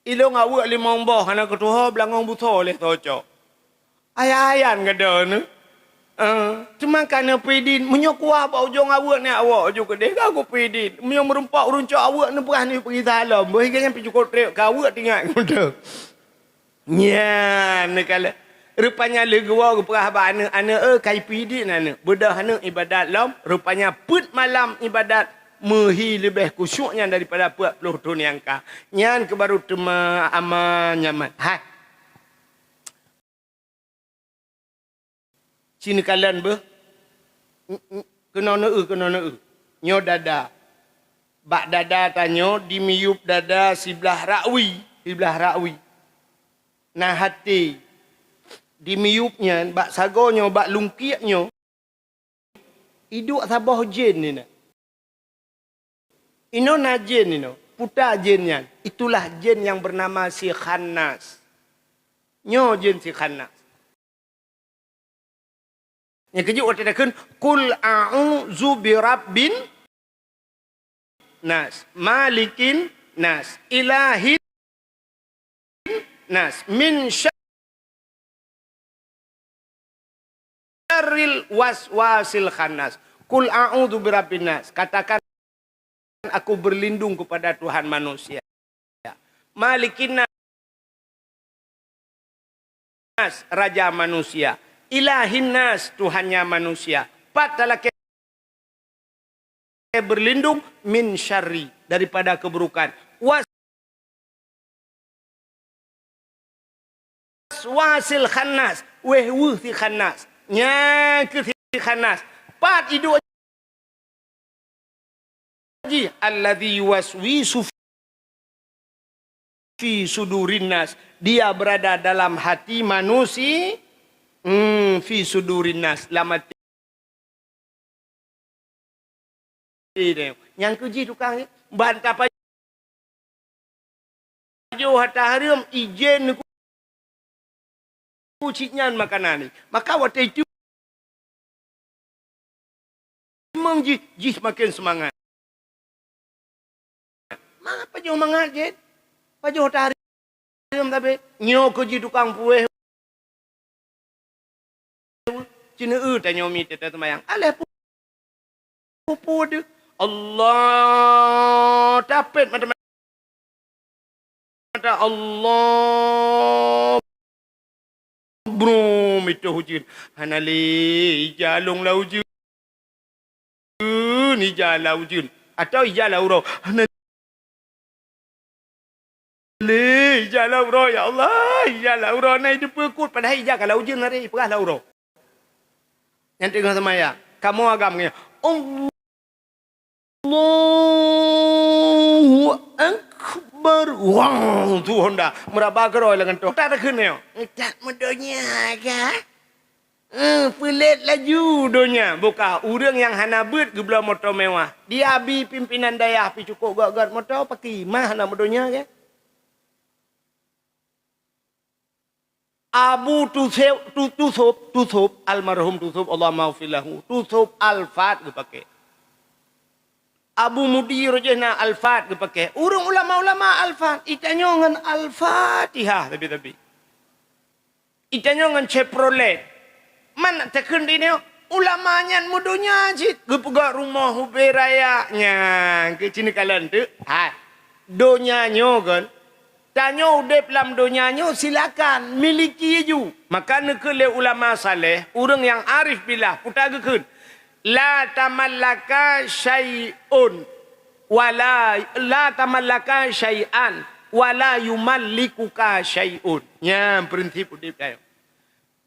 ilông aweuëk limong boh hana keutuho beulangong busoe lé soe cok. Ayan-ayan geudoe nyoe. Eh, teuma ka neupeue idin, meunyoe kuah bak ujong aweuëk nyan awak ju keudeh ka kupeue idin. Meunyoe meurumpok ureuëng cok aweuëk neupeugah neupeugisa lom, boh iga nyan pih cukôp trép ka aweuëk teuingat ngon teuh. Nyan neukalon. Rupanya lheueh geuwoe geupeugah bak aneuëk, "Aneuëk, eh, ka ipeue idin aneuëk. Beudôh aneuëk ibadat lom." Rupanya peuet malam ibadat meuhi leubeh khusyuk nyan daripada peuet ploh thon nyang ka. Nyan keuh baru teuma aman nyaman. Hai. Ci neukalon beuh. Keunoe neueu, keunoe neueu. Nyoe dada. Bak dada tanyoe dimiyueb dada siblah rakwi, siblah rakwi. Na até dimiyueb nyan bak sagoe nyoe, bak lungkiek nyoe. Iduek saboh jén nina. Inoe na jén inoe, puta jén nyan. Itulah jén nyang beunama si Khannas. Nyoe jén si Khannas. Nyang keujeuet watée takheun, "Qul a'udzu birabbin nas, malikin nas, ilahin nas, min syarril waswasil khannas." "Qul a'udzu birabbin nas." Katakan, "Aku berlindung kepada Tuhan manusia. Malikin nas, raja manusia. Ilahin nas, Tuhannya manusia." Pat talakée berlindung, min syarri, daripada keburukan. Was-, waswasil khannas, weh-weuh si Khannas. Nyan keuh si Khannas. Pat iduek jih, alladzi yuwaswisu fi sudurin nas. Dia berada dalam hati manusia, hmm, fi sudurin nas, lam hati. Nyang keujih tukang ni, ban tapajoh hata hareuem, ijen ku cit nyan makanan ni. Maka watée itu Memang jih, jih semakin semangat. Ma pajoh mangat jih. Pajoh tahareuem tapi nyoe keuh jih tukang puweh. Ceuneueu tanyoe mi teuta seumayang. Alah pu-, pu-, pu deuh. Allah tapet mata mata Allah. Brum, itu ujeuen. Hana lé ija lôn lam ujeuen. Ija lam ujeuen. Atau ija lam uroe. Hana lé ija lam uroe, ya Allah. Ija lam uroe. Nah, itu peukut. Padahai ija ka lam ujeuen hari. Peugah lam uroe. Nyan teungoh seumayang. Kamoe agam nyan. Allah. Allahu Akbar. Wang, tu Honda. Meuraba keudroe lam kantô. That takheun nyoe. That meudonya ka? Eh, peulet laju donya. Buka ureuëng nyang hana beuet geubloe moto mewah. Di abi pimpinan dayah pi cukôp gét-gét moto, pakri mah hana meudonya ka? Abu Tusep, Tu-, Tusop, Tusop, almarhum Tusop, Allahumma ghfir lahu. Tusop Alphard geupakè. Abu Mudi roh jih na Alphard geupakè. Ureuëng ulama-ulama Alphard, itanyoe ngon Al-Fatihah tapi-tapi. Itanyoe ngon Chevrolet. Man takheun di nyoe, ulama nyan meudonya cit. Geupeugah rumoh ubé raya nyan keu cini kalon teuk. Hai. Donya nyoe kan. Tanyoe udeb lam donya nyoe silakan miliki ju. Maka neukheun lé ulama saleh, ureuëng nyang arif billah, peue geukheun, "La tamallaka syai'un, wala, la tamallaka syai'an, wala yumallikuka syai'un." Nyan prinsip udeb tanyoe.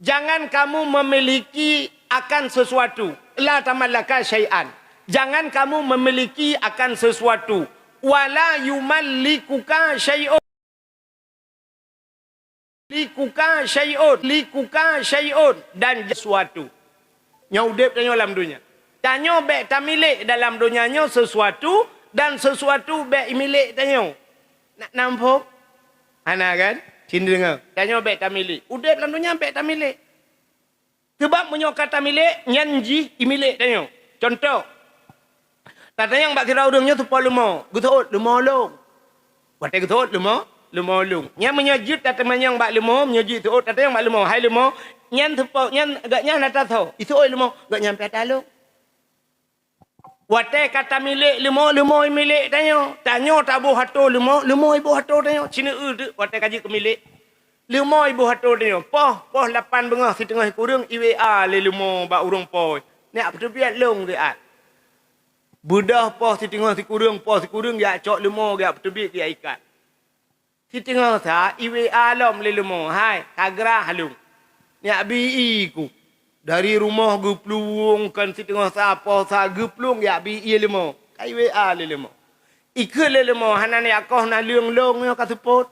Jangan kamu memiliki akan sesuatu. La tamallaka syai'an. Jangan kamu memiliki akan sesuatu. Wala yumallikuka syai'un. Likuka syai'un. Likuka syai'un. Dan sesuatu. Nyoe udeb tanyoe lam donya. Tanyoe bék tamilék dalam donya nyoe sesuatu, dan sesuatu bék imilék tanyoe. Nak namphok? Hana kan? Cin deungoe. Tanyoe bék tamilék. Udeb lam donya bék tamilék. Seubab meunyoe ka tamilék, nyan jih imilék tanyoe. Contoh, tatanyong bak sidroe ureuëng nyoe seupôt leumo, geuseuôt leumo lôn. Watée geuseuôt leumo, leumo lôn. Nyan meunyoe jeuet tateumanyong bak leumo, meunyoe jeuet seuôt tatanyong bak leumo, "Hai leumo, nyan seupôt nyan gobnyan ata soe?" Iseuôt leumo, "Gobnyan pih ata lôn." Watée ka tamilék leumo, leumo imilék tanyoe. Tanyoe taboh atô leumo, leumo iboh atô tanyoe. Cine eu teuk watée ka jeuet keu milék. Leumo iboh atô tanyoe. Poh, poh lapan beungoh siteungoh sikureueng i-WA lé leumo bak ureuëng po. Neujak peuteubiet lôn siat. Beudôh poh siteungoh sikureueng, poh sikureueng jak cok leumo, jak peuteubiet, jak ikat. Siteungoh sa i-WA lom lé leumo, "Hai, ka grah lôn." Neujak bi ié ku. Dari rumoh geuplueng kon siteungoh sa, poh sa geuplueng jak bi ié leumo. Ka i-WA lé leumo. Ikheun lé leumo, "Hana neujak koh naleueng lôn nyoe ka seupôt."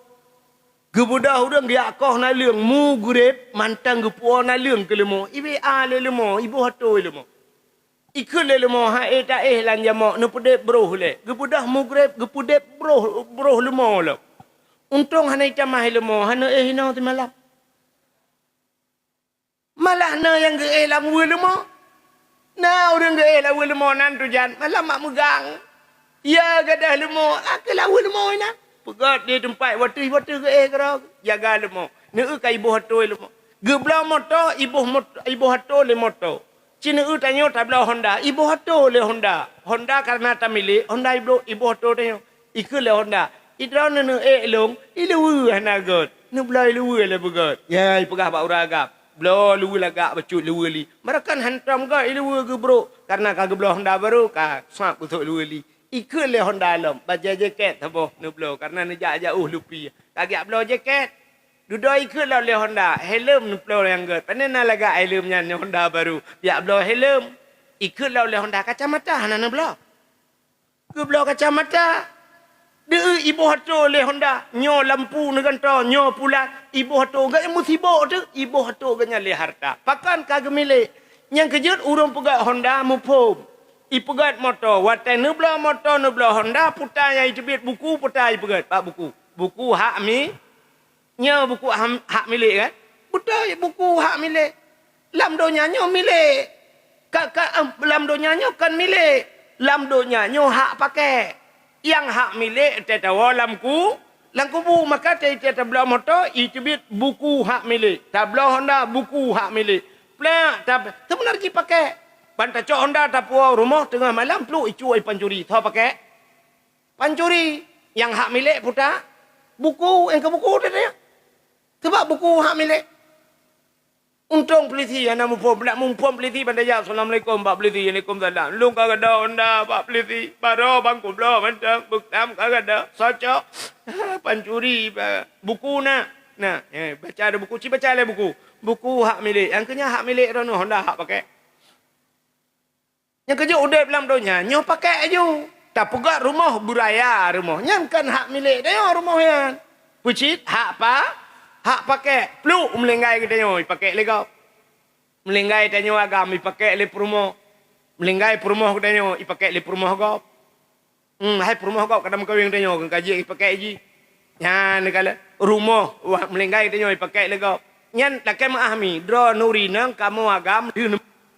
Geubeudôh ureuëng geujak koh naleueng, mugreb mantong geupuwoe naleueng keu leumo. I-WA lé leumo, iboh atô lé leumo. Ikheun lé leumo, "Hai, éh taéh lam jamok, neupeudeb broh lé." Geubeudôh mugreb, geupeudeb broh, broh leumo lom. Untông hana itamah lé leumo, hana éh inoe simalam. Malah na nyang geuéh lam weue leumo. Na ureuëng geuéh lam weue leumo nan tujan, malam mak meugang. Ya gadôh leumo, akhé lam weue leumo inan. Peugét di teumpat wateuh-wateuh geuéh keudroe, jaga leumo. Neu ka iboh atô lé leumo. Geubloe moto, iboh mot-, iboh atô lé moto. Cine eu tanyoe tabloe Honda, iboh atô lé Honda. Honda kareuna tamilék, Honda ibloe, iboh atô tanyoe. Ikheun lé Honda, "Idroeneuh neuék lôn, iluweue hana gét. Neubloe iluweue lé beugét." Ya, ipeugah bak ureuëng agam, "Bloe luweue lagak bacut luweue li." Meurakan hantom gét iluweue geubrok, kareuna ka geubloe Honda barô, ka swab geusok luweue li. Ikheun lé Honda lom, bajée jakét saboh neubloe, kareuna neujak jaôh lupi. Ka geujak bloe jakét. Dudoe ikheun lom lé Honda, helm neubloe nyang gét. Pane na lagak helm nyan, Honda barô. Jak bloe helm. Ikheun lom lé Honda, kacamata hana neubloe. Geubloe kacamata. Deuh iboh atô lé Honda. Nyoe lampu neugantoe, nyoe pulan. Iboh atô gét nyan musibok teuk, iboh atô gét nyan lé harta. Pakon ka geumilék. Nyang keujeuet ureuëng peugét Honda muphom. Ipeugét moto. Watée neubloe moto, neubloe Honda, puta nyang iteubiet buku, puta ipeugét bak buku. Buku hak mi-, Nyoe buku ham-, hak milék, kan? Beutôi, buku hak milék. Lam donya nyoe milék. Ka, ka, em, lam donya nyoe kon milék. Lam donya nyoe hak pakai. Nyang hak milék teuh tawoe lam ku-, lam kubu. Maka teuh, teuh tabloe moto, iteubiet buku hak milék. Tabloe Honda, buku hak milék. Plak, tab-, seubeuna jih pakai. Ban tacok Honda tapuwoe rumoh teungoh malam, pluk, icue pancuri. Soe pakai? Pancuri. Nyang hak milék puta buku, nyang keu buku teuh nyan. Sabab buku hak milék. Untông polisi hana muphom, nak muphom polisi ban tajak, "Assalamualaikum, Pak Polisi." "Waalaikumsalam." "Lôn ka gadôh Honda, Pak Polisi. Barô ban kubloe mantong, buktam ka gadôh. Soe cok?" "Pancuri, Pak." "Buku na?" "Na." "Eh, baca ada buku, ci baca lé buku." Buku hak milék. Nyang keu nyan hak milék droeneuh, Honda hak pakai. Nyang keujeuet udeb lam donya nyoe pakai aju. Tapeugah rumoh beuraya rumoh. Nyan kon hak milék tanyoe rumoh nyan. Peucit hak pa, hak pakék. Pluek meulinggai geutanyoe, ipakék lé gob. Meulinggai tanyoe agam, ipakék lé peurumoh. Meulinggai peurumoh geutanyoe, ipakék lé peurumoh gob. Hmm, hai peurumoh gob ka na meukawen tanyoe, ka jeuet ipakék jih. Nyan ka lheueh. Rumoh, wah, meulinggai tanyoe ipakék lé gob. Nyan lakée meuahmi, droeneuh ri nang kamoe agam,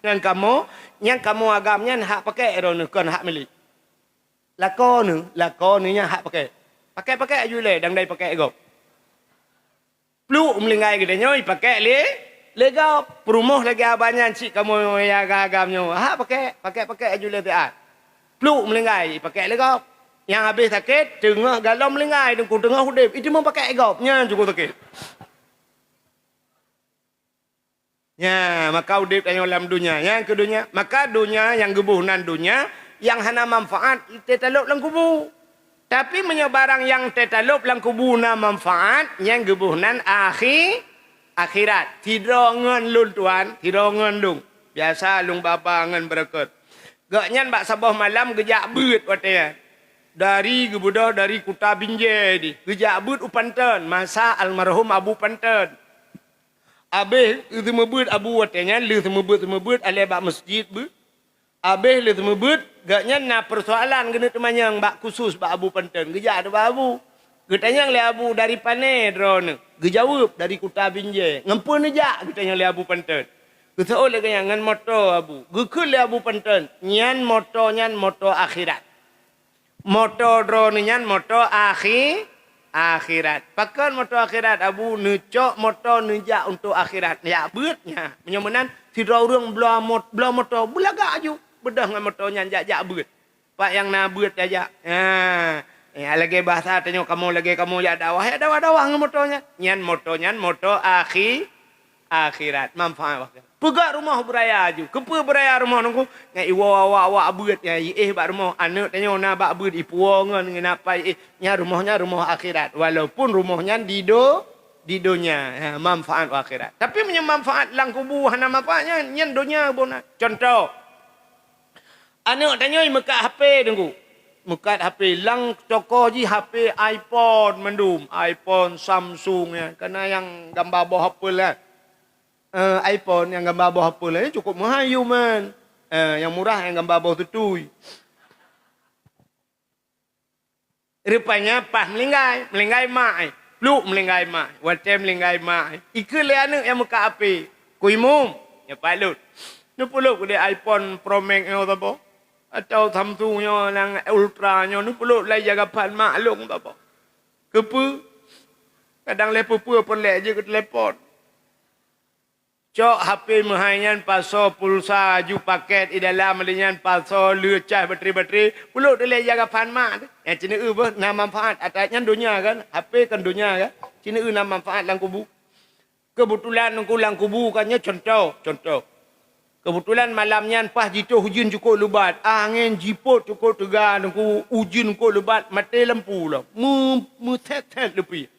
nang kamoe, nyan kamoe agam nyan hak pakék droeneuh, kon hak milék. Lakoe neuh, lakoe neuh nyan hak pakék. Pakék-pakék aju lé, dang dai pakék gob. Pluek meulinggai geutanyoe ipakék lé, lé gob. Peurumoh lagée abah nyan cit kamoe ya agam-agam nyoe. Hak pakék, pakék-pakék aju lé siat. Pluek meulinggai ipakék lé gob. Nyang habéh sakét, teungoh galom meulinggai, teungku teungoh udeb, itu meupakék gob. Nyan cukup sakét. Nya, maka udeb tanyoe lam donya. Nyang keu donya, maka donya nyang geuboh nan donya, nyang hana manfaat, teutalop lam kubu. Tapi meunyoe barang nyang teutalop lam kubu na manfaat, nyang geuboh nan akhi-, akhirat. Sidroe ngon lôn tuan, sidroe ngon lôn. Biasa lôn ba-ba ngon beureukat. Gobnyan bak saboh malam geujak beuet watée nyan. Dari geubeudôh dari kuta Binjai di. Geujak beuet u Panton, masa almarhum Abu Panton. Abéh seumeubeuet Abu watée nyan, lheueh seumeubeuet-seumeubeuet alée bak meuseujid beuet. Abéh lheueh seumeubeuet, gobnyan na peusoalan geuneuk teumanyong bak khusos bak Abu Panton. Geujak ubak Abu. Geutanyong lé Abu, "Dari pané droeneuh?" Geujaweueb, "Dari kuta Binjai." "Ngon peue neujak?" geutanyong lé Abu Panton. Geuseuôt lé gobnyan, "Ngon moto, Abu." Geukheun lé Abu Panton, "Nyan moto nyan moto akhirat." Moto droeneuh nyan moto akhi-, akhirat. Pakon moto akhirat, Abu? Neucok moto neujak untuk akhirat. Jak beuet nyan. Meunyoe meunan, sidroe ureuëng bloe mot-, bloe moto, beulagak aju. Beudôh ngon moto nyan jak-jak beuet. Pat nyang na beuet tajak. Ha. Eh, lagée bahasa tanyoe kamoe, lagée kamoe jak dakwah, jak dakwah-dakwah ngon moto nyan. Nyan moto nyan, moto akhi-, akhirat, manfaat akhirat. Peugah rumoh beuraya aju. Keupeue beuraya rumoh nungku? Nyan iwoe awak-awak beuet nyan, iéh bak rumoh. Aneuëk tanyoe na bak beuet, ipuwoe ngon, ngon apa iéh. Nyan rumoh nyan rumoh akhirat. Walaupun rumoh nyan di do-, di donya, ha, manfaat akhirat. Tapi meunyoe manfaat lam kubu hana manfaat nyan, nyan donya bona. Contoh, aneuëk tanyoe meukat H P nungku. Meukat H P, lam toko jih H P iPhone mandum, iPhone, Samsung nyan. Kana nyang gamba boh Apple kan. Eh, iPhone nyang gamba boh Apple nyan cukup meuhai, yuman. Eh, nyang murah nyang gamba boh tutui. Rupanya pas meulinggai, meulinggai mak ai. Pluek meulinggai mak ai. Watée meulinggai mak ai, ikheun lé aneuëk nyang meukat H P, "Ku Imum, nyoe pat lôn. Neupeuleupeu lé iPhone Pro Max nyoe saboh, atau Samsung nyoe nyang Ultra nyoe, neupeuleupeu lé jaga phan mak lôn saboh." Keupeue? Kadang lé peue-peue peureulée jeuet keu telepon. Cok H P meuhai nyan, pasoe pulsa, aju paket i dalam, lé nyan pasoe, lheueh cas baterai-baterai, peuleupeu lé jaga phan mak teuh. Nyan ceuneuk beuh na manfaat, atat nyan donya kan, H P kan donya kan, ceuneuk na manfaat lam kubu. Keubeutulan nungku lam kubu kan nyoe contoh, contoh. Keubeutulan malam nyan paih jitôh ujeuen cukôp leubat, angén jipôt cukôp teuga nungku, ujeuen cukôp leubat, maté lampu lom, meu-, meuthet-thet leupie.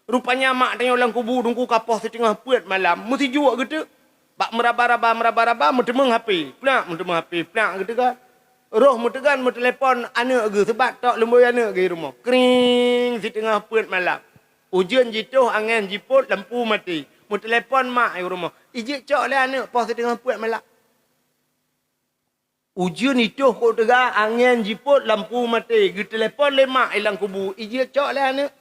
Rupanya mak tanyoe lam kubu nungku ka poh siteungoh peuet malam, meusijuek geuteuk. Bak meuraba-raba, meuraba-raba, meuteumeung H P. Plak, meuteumeung H P, plak geuteuga. Roh meuteugan meutelepon aneuëk geuh, seubat tok lumbôi aneuëk geuh i rumoh. Kring, siteungoh peuet malam. Ujeuen jitôh, angén jipôt, lampu maté. Meutelepon mak i rumoh. Ijeuet cok lé aneuëk poh siteungoh peuet malam. Ujeuen itôh cukôp teuga, angén jipôt, lampu maté, geutelepon lé mak i lam kubu, ijeuet cok lé aneuëk.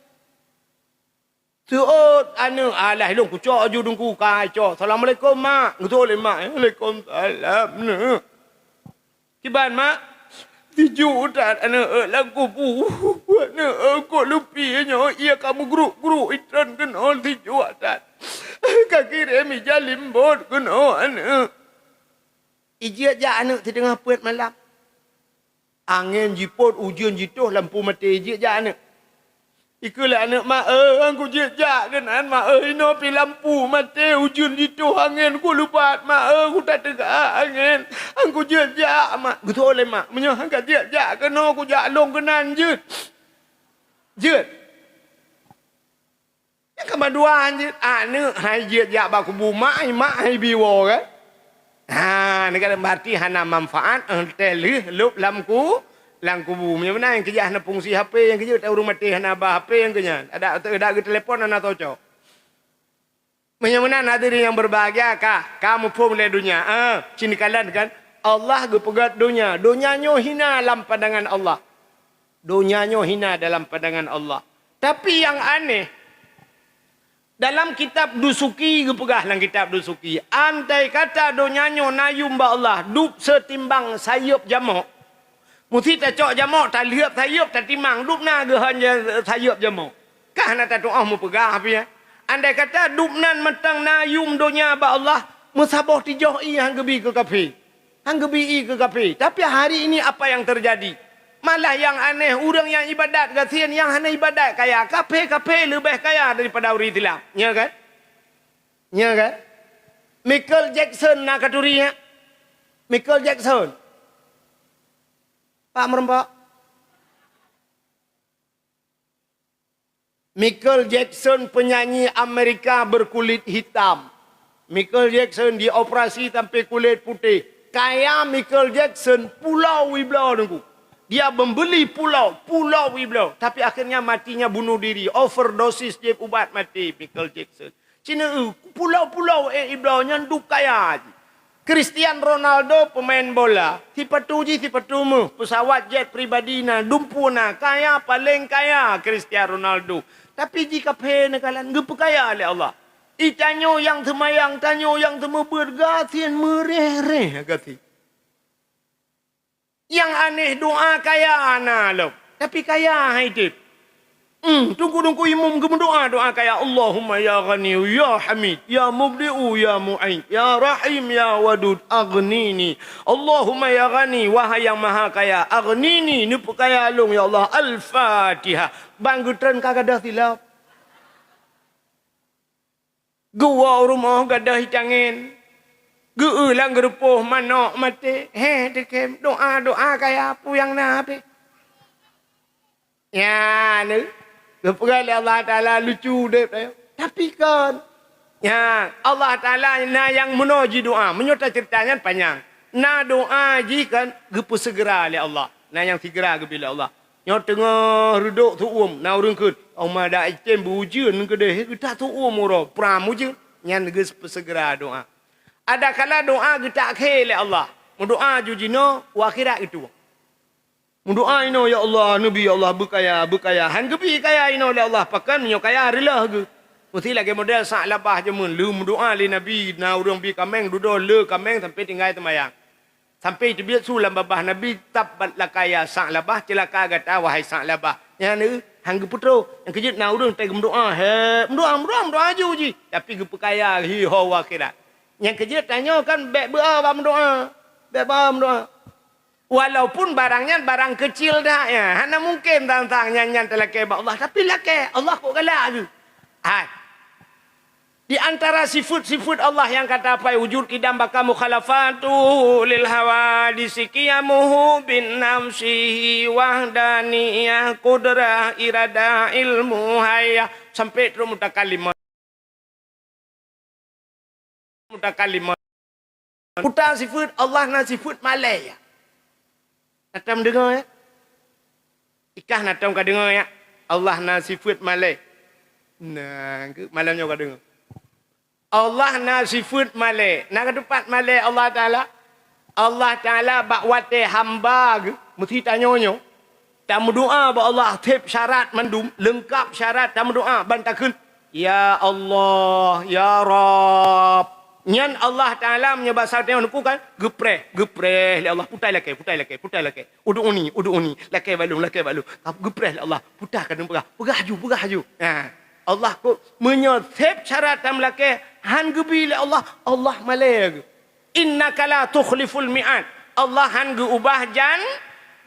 Seuôt aneuëk, alah lôn kucok aju dungku, ka cok. "Assalamualaikum, Mak." Geutôh lé mak, "Waalaikumsalam, Neuk." "Kiban, Mak?" "Sijuek that aneuëk lam kubu. Aneuëk kok leupie nyoe, ie ka meugruk-gruk itron keunoe, sijuek that. Ka kirém ija limbot keunoe aneuëk." Ijeuet jak aneuëk siteungoh peuet malam. Angén jipôt, ujeuen jitôh, lampu maté, ijeuet jak aneuëk. Ikheun lé aneuëk, "Mak eu, han kujeuet jak keunan, Mak eu, inoe pih lampu maté, ujeuen jitôh, angén kuleubat, Mak eu, kutateuga angén, han kujeuet jak, Mak." Geutôh lé mak, "Meunyoe han kajeuet jak keunoe, kujak lôn keunan jeuet." Jeuet. Nyang keumeuduan jeuet, aneuëk hai jeuet jak bak kubu mak, mak hai bi woe kan? Ha, nyan kan berarti hana manfaat, eh, teuh lheueh lôb lam ku-, Lam kubu. Meunyoe meunan, nyang keujah hana fungsi H P, nyang keujeuet ureuëng maté hana ba H P nyang keunyan. Adak, adak geutelepon hana tocok. Meunyoe meunan, hadirin yang berbahagia, ka, ka muphom lé donya. Ah, sini kalan kan, Allah geupeugah donya. Donya nyoe hina lam pandangan Allah. Donya nyoe hina dalam pandangan Allah. Tapi yang aneh, dalam kitab Dusuki geupeugah, lam kitab Dusuki, andai kata donya nyoe na yum bak Allah, dub seutimbang sayeup jamok. Musti tacok jamok, talheuep sayeup, tatimang, dub na geuhon ja-, sayeup jamok. Kah na tatuoh meupeugah pih, ya? Andai kata dub nan mantong na yum donya bak Allah, meusaboh tijoh ie han geubi keu kafé. Han geubi ie keu kafé. Tapi hari ini apa yang terjadi? Malah yang aneh, ureuëng nyang ibadat gasien, nyang hana ibadat kaya. Kafé-kafé leubeh kaya daripada ureuëng Islam. Nya kan? Nya kan? Michael Jackson na katuri, ya? Michael Jackson. Pak meureumpok. Michael Jackson, penyanyi Amerika berkulit hitam. Michael Jackson dioperasi sampai kulit putih. Kaya Michael Jackson, pulau ibloe nunggu. Dia membeli pulau, pulau ibloe. Tapi akhirnya matinya bunuh diri, overdosis jép ubat, mati Michael Jackson. Cina, eh, pulau-pulau, eh, ibloe nyan dub kaya jih. Cristiano Ronaldo pemain bola, sipatu jih sipatu meuh, pesawat jet pribadi na, dumpeue na, kaya, paléng kaya Cristiano Ronaldo. Tapi jih kafé neukalon, geupeukaya lé Allah. I tanyoe nyang seumayang, tanyoe nyang seumeubeuet, gasien meureh-reh gasien. Nyang aneh, doa kaya na lom, tapi kaya hai teb. Hmm, teungku-teungku imum geumeudoa doa kaya, "Allahumma ya Ghani, ya Hamid, ya Mubdi'u, ya Mu'id, ya Rahim, ya Wadud, aghnini." Allahumma ya Ghani, wahai yang Maha Kaya, aghnini, neupeukaya lôn, ya Allah. Al-Fatihah. Ban geutreun ka gadôh silop. Geuwoe u rumoh gadôh itangen, geu-eu lam geurupoh manok maté, hé teukem, doa-doa kaya peue nyang na pih. Nyan, geupeugah lé Allah Taala lucu udeb tanyoe. Tapi kon. Nyan, Allah Taala na nyang meunoe jidoa. Meunyoe taceurita nyan panyang. Na doa jih kon geupeuseugera lé Allah. Na nyang sigeura geubri lé Allah. Nyoe teungoh reudok su uem, na ureuëng kheun, "Oma da icém beu ujeuen keudeh, geutak su uem uroe, pram ujeuen." Nyan geupeuseugera doa. Adakala doa geutak khé lé Allah, meudoa ju jinoe, u akhirat geutuwö. Meudoa inoe, "Ya Allah, neubi, ya Allah, beukaya, beukaya." Han geubi kaya inoe lé Allah, pakon meunyoe kaya reuloh geuh. Meusti lagée model Sa'labah jameun, lheueh meudoa lé Nabi, na ureuëng bi kaméng dudoe le kaméng sampai tinggai teumayang. Sampai teubiet su lam babah Nabi, "Tabbat laka ya Sa'labah, ceulaka gata wahai Sa'labah." Nyan, eh, han geupeutroh. Nyang keujeuet na ureuëng tai geumeudoa, he, meudoa, meudoa, meudoa aju jih. Tapi geupeukaya hi ho u akhirat. Nyang keujeuet tanyoe kan bék beu-o bak meudoa. Bék beu-o meudoa. Walaupun barang nyan barang keucil that nyan, hana mungken tantang nyan, nyan talakée bak Allah, tapi lakée, Allah kok galak geuh. Hai. Di antara sifeut-sifeut Allah nyang ka tapai, wujud, qidam, baqa, mukhalafatu lil hawadisi, qiyamuhu bin nafsihi, wahdaniyah, qudrah, iradah, ilmu, hayah, sampai trok mutakallimah. Mutakallimah. Utak sifeut Allah na sifeut malée, ya. Na tom deungoe, ya? Ikah na tom ka deungoe, ya? Allah na sifeut malée. Nah, ke-, malam nyoe ka deungoe. Allah na sifeut malée. Na ka teupat malée Allah Taala? Allah Taala bak watée hamba geuh, meusti tanyoe nyoe, tameudoa bak Allah, seb syarat mandum, leungkap syarat tameudoa, ban takheun, "Ya Allah, ya Rabb." Nyan Allah Taala meunyoe basa tanyoe neuku kan, geupreh, geupreh lé Allah, putai lakée, putai lakée, putai lakée. "Ud'uni, ud'uni, lakée bak lôn, lakée bak lôn." Geupreh lé Allah, puta ka neupeugah, "Peugah aju, peugah aju." Ha. Allah kok, meunyoe seb syarat tameulakée han geubi lé Allah, Allah malée geuh. "Innaka la tukhliful mi'ad." Allah han geuubah jan-,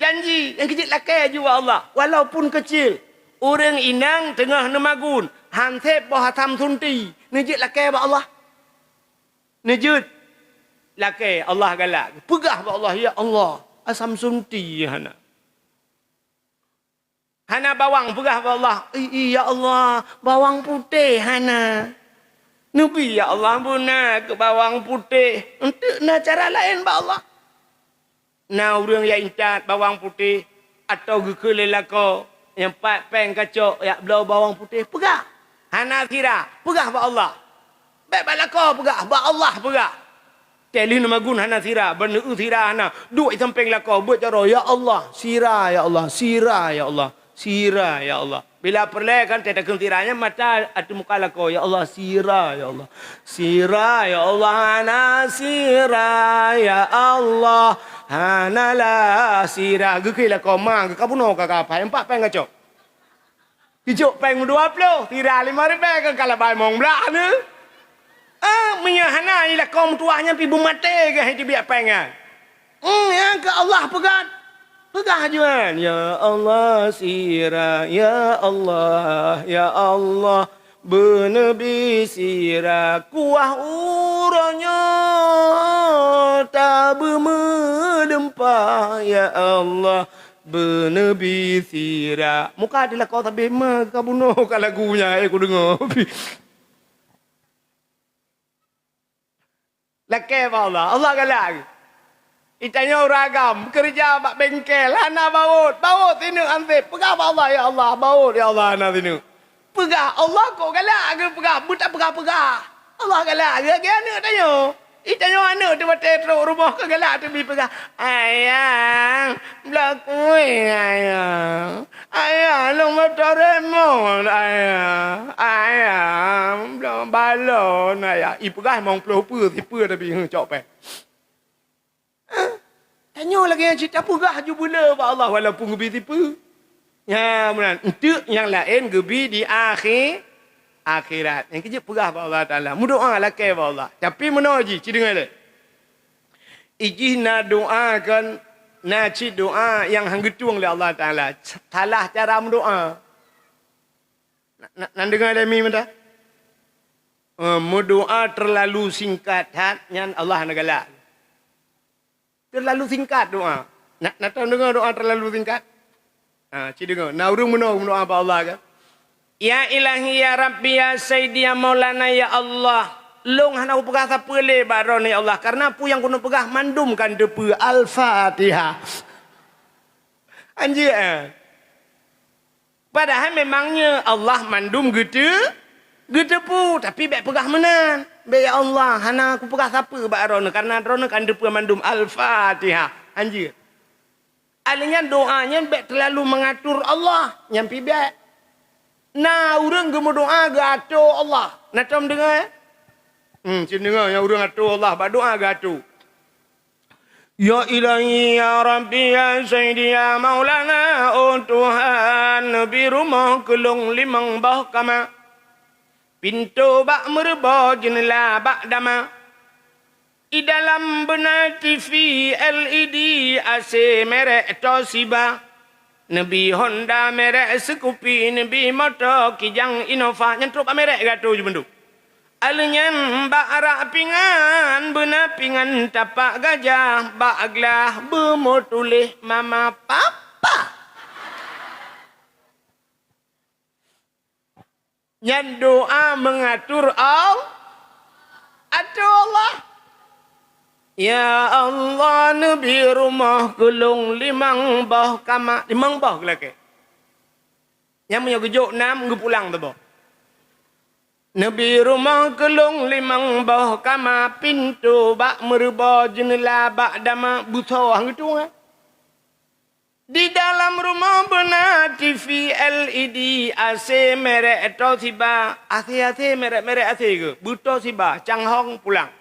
janji. Nyang keujeuet lakée aju bak Allah, walaupun keucil. Ureuëng inong teungoh neumagun, han seb boh asam sunti, neujeuet lakée bak Allah. Neujeuet lakée, Allah galak. Peugah bak Allah, "Ya Allah, asam sunti hana." Hana bawang, peugah bak Allah, "I, i, ya Allah, bawang putéh hana." Neubi, "Ya Allah, beuna keu bawang putéh." Eunteuk na cara laén bak Allah. Na ureuëng jak intat bawang putéh, Atawa geukheun lé lakoe nyang pat péng kacok jak bloe bawang putéh, peugah. Hana sira, peugah bak Allah. Bék bak lakoe peugah, bak Allah peugah. Teuh lheueh neumagun hana sira, ban neueu sira hana. Duek sampéng lakoe, beuet jaroe, "Ya Allah, sira ya Allah, sira ya Allah, sira ya Allah." Bila peureulée kan teuh takheun sira nyan mata ateueh muka lakoe, "Ya Allah, sira ya Allah, sira ya Allah, hana sira ya Allah, hana la sira." Geukheun lakoe, "Ma, geukabunoe ka kapai, empat péng kacok." Keucok péng meudua ploh, sira limong ribée kan ka labai mong blah nyoe. Ah, meunyoe hana, i lakoe meutuwah nyan pih beumaté geuh teubiet péng nyan. Hmm, nyang keu Allah peugah. Peugah juan, "Ya Allah, sira, ya Allah, ya Allah, beuneubi sira, kuah uroe nyoe tabeumeuleumpah, ya Allah, beuneubi sira." Muka di lakoe sabé ma ka bunoe ka lagu nyan, eh, kudeungoe. Lakée bak Allah, Allah galak. Itanyoe ureuëng agam, keureuja bak bengkel, hana baôt, baôt sineuk anseb. Peugah bak Allah, "Ya Allah, baôt, ya Allah, hana sineuk." Peugah, Allah kok galak geupeugah, beutapeugah-peugah. Allah galak geuh, geuh aneuëk tanyoe. Itanyoe aneuëk teuh watée trok rumoh keu galak teubi peugah, "Ayang, bloe kueh, ayang. Ayang, lôn meutoremon, ayang. Ayang, bloe balon, ayang." Ipeugah limong ploh peue, sipeue tapi, heuh, cok péng. Tanyoe lagée nyan cit tapeugah ju beuleu bak Allah walaupun geubi sipeue. Nya meunan, enteuk nyang laén geubi di akhé-, akhirat. Nyang keujeuet peugah bak Allah Taala, meudoá lakée bak Allah. Tapi meunoe jih, ci deungoe lé. Ijih na doá kon, na cit doá nyang han geutueng lé Allah Taala. Salah cara meudoá. Na, na, na deungoe lé mi meuta? Eh, meudoá teurlalu singkat that, nyan Allah hana galak. Teurlalu singkat doá. Na, na tom deungoe doá teurlalu singkat? Ha, ci deungoe. Na ureuëng meunoe meudoá bak Allah kan? "Ya Ilahi, ya Rabbi, ya Sayyidi, ya Maulana, ya Allah. Lôn hana kupeugah sapeue lé bak Droeneuh, ya Allah, kareuna peue nyang keuneuk peugah mandum ka neuteupeue." Al-Fatihah. Anjeuet, eh? Padahai memangnya Allah mandum geuteu-, geuteupeue, tapi bék peugah meunan. Bék, "Ya Allah, hana kupeugah sapeue bak Droeneuh, kareuna Droeneuh ka neuteupeue mandum." Al-Fatihah. Anjeuet. Alèh nyan doa nyan bék teulalu meungatur Allah, nyan pih bék. Na ureuëng geumeudoa geuato Allah. Na tom deungoe? Hmm, ci deungoe nyang ureuëng ato Allah bak doa geuato. Ya Ilahi, ya Rabbi, ya Sayyidi, ya Maulana, oh Tuhan, neubi rumoh keu lôn limong boh kama. Pintoe bak meureubo, jeuneula bak dama. I dalam beuna T V L E D, A C merek Toshiba. Neubi Honda merek Scoopy, neubi moto Kijang Innova, nyan trok bak merek geuato ju bandum. Alèh nyan bak arak pingan, beuna pingan tapak gajah, bak glah beumeutuléh mama papa. Nyan doa meungatur Al-, ato Allah. Ya Allah, neubi rumoh keu lôn limong boh kama, limong boh geulakèe. Nyang meunyoe geujok nam, geupulang teuboh. Neubi rumoh keu lôn limong boh kama, pintoe bak meureubo, jeuneula bak dama, beusoe han geutueng. Di dalam rumoh beuna T V L E D, A C merek Toshiba, A C, A C, merek-merek A C geuh, beu Toshiba, Changhong pulang.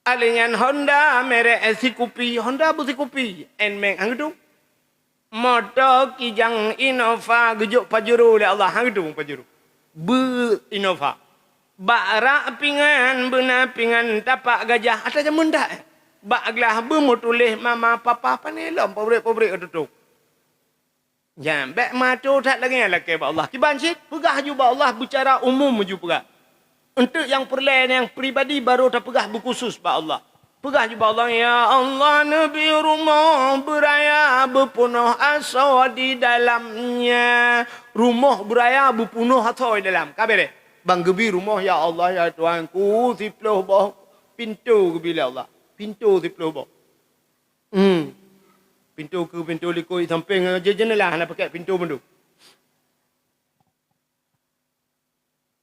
Alèh nyan Honda merek Scoopy, Honda beu Scoopy, Nmax han geutueng. Moto Kijang Innova geujok Pajero lé Allah, han geutueng Pajero. Beu Innova. Bak rak pingan beuna pingan tapak gajah ata jameun dak, eh? Bak glah beumeutuléh mama papa, pane lom pabrik-pabrik ka tutôp. Nyan, bék meuato that lagèe nyan lakèe bak Allah. Kiban cit, peugah ju bak Allah beucara umum ju peugah. Eunteuk nyang peureulèe nyang pribadi barô tapeugah beukhusos bak Allah. Peugah ju bak Allah, "Ya Allah, neubi rumoh beuraya beupeunoh asoe di dalamnya." Rumoh beuraya beupeunoh asoe di dalam. Ka beureh. Ban geubi rumoh, "Ya Allah, ya Tuhanku, siploh boh pintoe geubi lé Allah." Pintoe siploh boh. Hmm. Pintoe keue, pintoe likot, sampéng, je-, jeuneulah hana pakék pintoe mandum.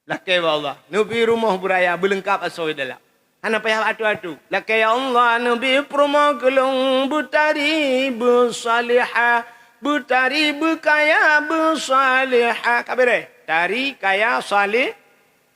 Lakée bak Allah, neubi rumoh beuraya beuleungkab asoe dalam. Hana payah atu-atu. Lakée, "Ya Allah, neubi peurumoh keu lôn beutari beusalihah, beutari beukaya beusalihah." Ka beureh, tari, kaya, saleh,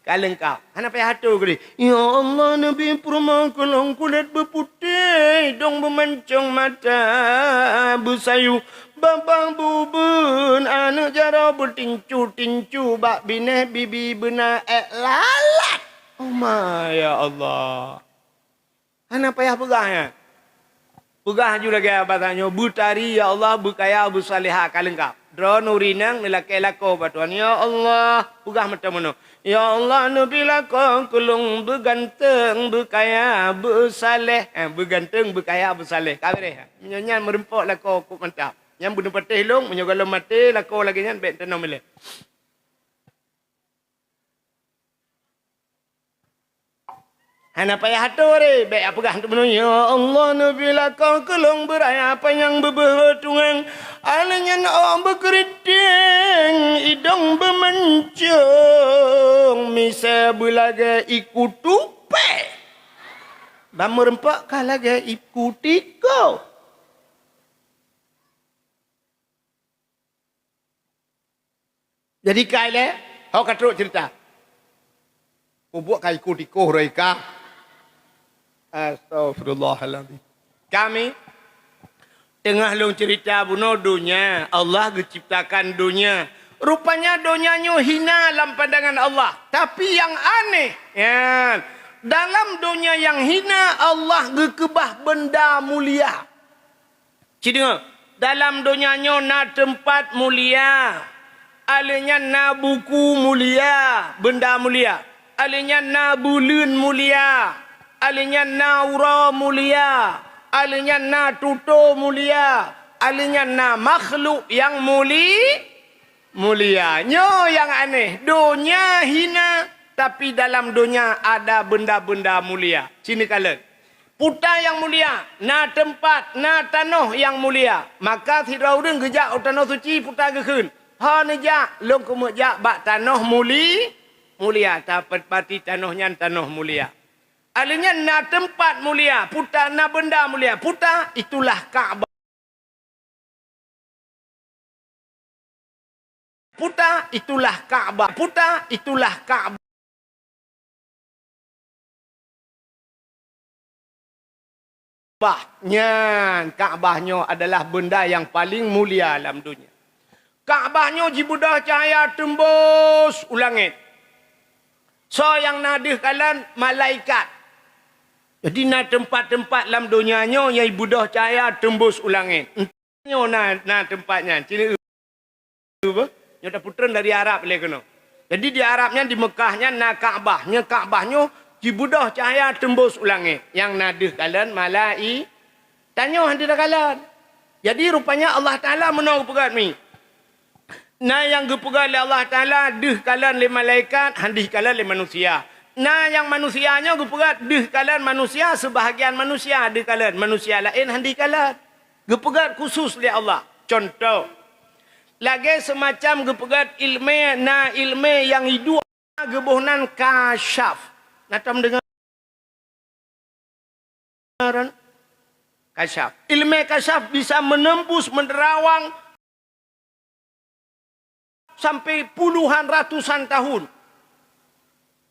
ka leungkab. Hana payah atu keudeh. "Ya Allah, neubi peurumoh keu lôn kulét beuputéh, idong beumancong, mata beusayue, babah beubeuen, aneuëk jaroe beutincu-tincu, bak binéh bibi beuna ék lalat." Oh ma, ya Allah. Hana payah peugah nyan. Peugah ju lagée basa nyoe, "Beutari, ya Allah, beukaya, beusalihah, ka leungkab." Droeneuh ureuëng inong neulakée lakoe bak Tuhan, "Ya Allah," peugah mantong meunoe, "Ya Allah, neubi lakoe keu lôn beuganteng, beukaya, beusaleh." Eh, beuganteng, beukaya, beusaleh. Ka beureh. Meunyoe nyan meureumpok lakoe kok mantap. Nyan beuneupatéh lôn, meunyoe gohlom maté lakoe lagée nyan, bék tanoh milék. Hana payah atoe ré, bék peugah untuk bunoe, "Ya Allah, neubi lakoe keu lôn beuraya panyang beubeuhe tungang, alèh nyan awak beukeuriting, idong beumancong, misé beulagée iku tupée, ban meureumpok ka lagée iku tiko." Jadi kai lé, ho ka trok cerita. Kubuek ka iku tiko roh ika. Astagfirullahaladzim. Kami teungoh lôn cerita bunoe donya, Allah geuciptakan donya. Rupanya donya nyoe hina lam pandangan Allah. Tapi nyang aneh, ya, dalam donya nyang hina Allah geukeubah benda mulia. Ci deungoe, dalam donya nyoe na teumpat mulia, alèh nyan na buku mulia, benda mulia, alèh nyan na buleuen mulia, alèh nyan na uroe mulia, alèh nyan na tutoe mulia, alèh nyan na makhluk nyang muli-, mulia. Nyoe nyang aneh, donya hina, tapi dalam donya ada benda-benda mulia. Ci neukalon. Peue ta nyang mulia, na teumpat, na tanoh nyang mulia. Maka sidroe ureuëng geujak u tanoh suci, peue ta geukheun, "Ho neujak, lôn keumeujak bak tanoh muli-, mulia." Tapeuarti tanoh nyan tanoh mulia. Alèh nyan na teumpat mulia, peue ta na benda mulia, peue ta, itulah Ka'bah. Peue ta, itulah Ka'bah. Peue ta, itulah Ka'bah. Nyan, Ka'bah nyoe adalah benda nyang paleng mulia lam donya. Ka'bah nyoe jibeudôh cahya teumbôh u langét. Soe nyang na deuh kalon? Malaikat. Jadi, na teumpat-teumpat lam donya nyoe nyang jibeudôh cahya teumbôh u langét. Nyoe na, na teumpat nyan. Ci neueu, nyoe tapeutreun dari Arab lé keunoe. Jadi di Arab nyan, di Meukah nyan na Ka'bah. Nyoe Ka'bah nyoe jibeudôh cahya teumbôh u langét. Nyang na deuh kalon malai-, tanyoe hana takalon. Jadi rupanya Allah Taala meunoe geupeugah mi. Na nyang geupeugah lé Allah Taala deuh kalon lé malaikat, hana deuh kalon lé manusia. Na nyang manusia nyoe geupeugah deuh kalon manusia, seubahagian manusia deuh kalon, manusia laén hana deuh kalon. Geupeugah khusus lé Allah. Cuntoh, lagée seumacam geupeugah iéleumé, na iéleumé nyang iduek geuboh nan kasyaf. Na tom deungoe? Kasyaf. Iéleumé kasyaf bisa meunembus, meunerawang sampai puluhan ratusan tahun.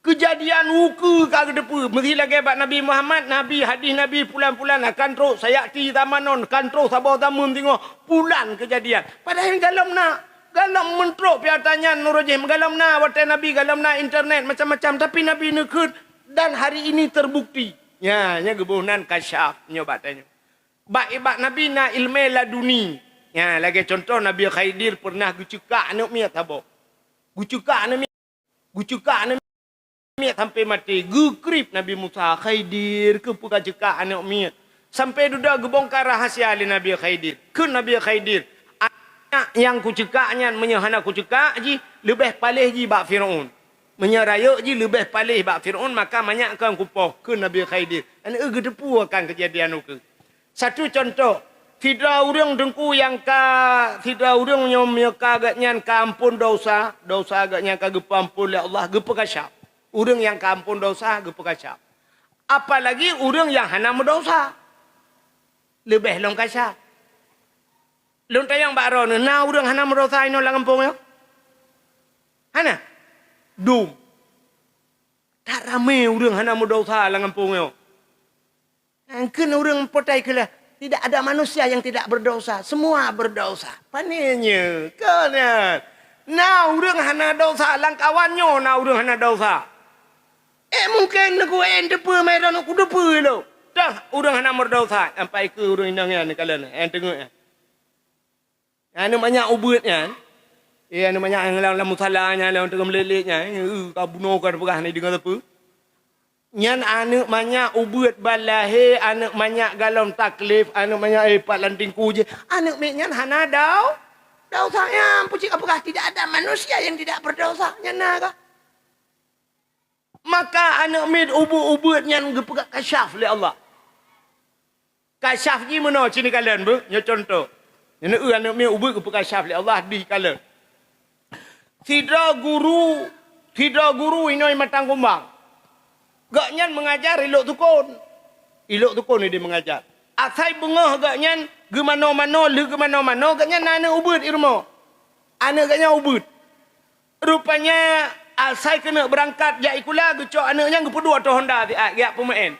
Keujadian ukeue ka geuteupeue, meusé lagée bak Nabi Muhammad, Nabi, hadih Nabi, pulan-pulan akan trok, sayati zamanon, akan trok saboh zameun singoh, pulan keujadian. Padahai golom na, golom meuntrok piata nyan nurujih, golom na watée Nabi, golom na internet, macam-macam, tapi Nabi neukheun, dan hari ini terbukti. Nya, nya geuboh nan kasyaf, nyoe bak tanyoe. Bak, bak Nabi na iéleumé laduni. Nya, lagée cuntoh Nabi Khidir peureunah geuceukak aneuk miet saboh. Geuceukak aneuk miet, geuceukak aneuk miet sampai maté. Geukrieb Nabi Musa, "Khidir, keupeue kaceukak aneuk miet?" Sampai dudoe geubongkar rahasia lé Nabi Khidir. Kheun Nabi Khidir, "Aneuk nyang kuceukak nyan meunyoe hana kuceukak jih, leubeh paléh jih bak Fir'aun. Meunyoe rayeuk jih leubeh paléh bak Fir'aun, maka manyak kon kupoh," kheun Nabi Khidir. Aneuk geuteupeue akan keujadian ukeue. Satu contoh, Sidroe ureuëng teungku nyang ka, sidroe ureuëng nyoe meunyoe ka gobnyan ka amphon desya, desya gobnyan ka geupeuamphon lé Allah, geupeukasyaf. Ureuëng nyang ka amphon desya geupeukasyaf. Apalagi ureuëng nyang hana meudesya, leubeh lom kasyaf. Lôn tanyong bak droeneuh, na ureuëng hana meudesya inoe lam gampông nyoe? Hana? Dum. That ramé ureuëng hana meudesya lam gampông nyoe. Kheun ureuëng potai keulah, tidak ada manusia yang tidak berdosa, semua berdosa. Pane nyoe, kon nyan. Na ureuëng hana desya, lam kawan nyoe na ureuëng hana desya. Eh, mungken neuk en teupeu mai droeneuh kuteupeue lom. Dah ureuëng hana meudesya, sampai keu ureuëng inong nyan kalon, eh, teungeut nyan. Aneuëk manyak ubeut nyan, eh, aneuëk manyak nyang lam, lam musala nyan, lam teungoh meulet-let nyan, eh, ka bunoe ka teupeugah ni deungoe sapeue. Nyan aneuëk manyak ubeut ban lahé, aneuëk manyak galom taklif, aneuëk manyak, eh, pat lam tingku jih. Aneuëk miet nyan hana dau-, desya nyan, peucit ka peugah, tidak ada manusia yang tidak berdosa. Nyan na ka. Maka aneuëk miet ubeut-ubeut nyan geupeugah kasyaf lé Allah. Kasyaf jih meunoe, ci neukalon beuh, nyoe cuntoh. Nyoe aneuëk miet ubeut geupeukasyaf lé Allah di kalon. Sidroe guru, sidroe guru inoe Matang Kumbang. Gobnyan meungajar i Lhoksukon. I Lhoksukon ideh meungajar. Asai beungoh gobnyan geumanoe-manoe, lheueh geumanoe-manoe, gobnyan na aneuëk ubeut i rumoh. Aneuëk gobnyan ubeut. Rupanya, asai keuneuk beurangkat jak sikula, geucok aneuëk nyan geupeuduek ateueh honda siat, geujak peumeu'en.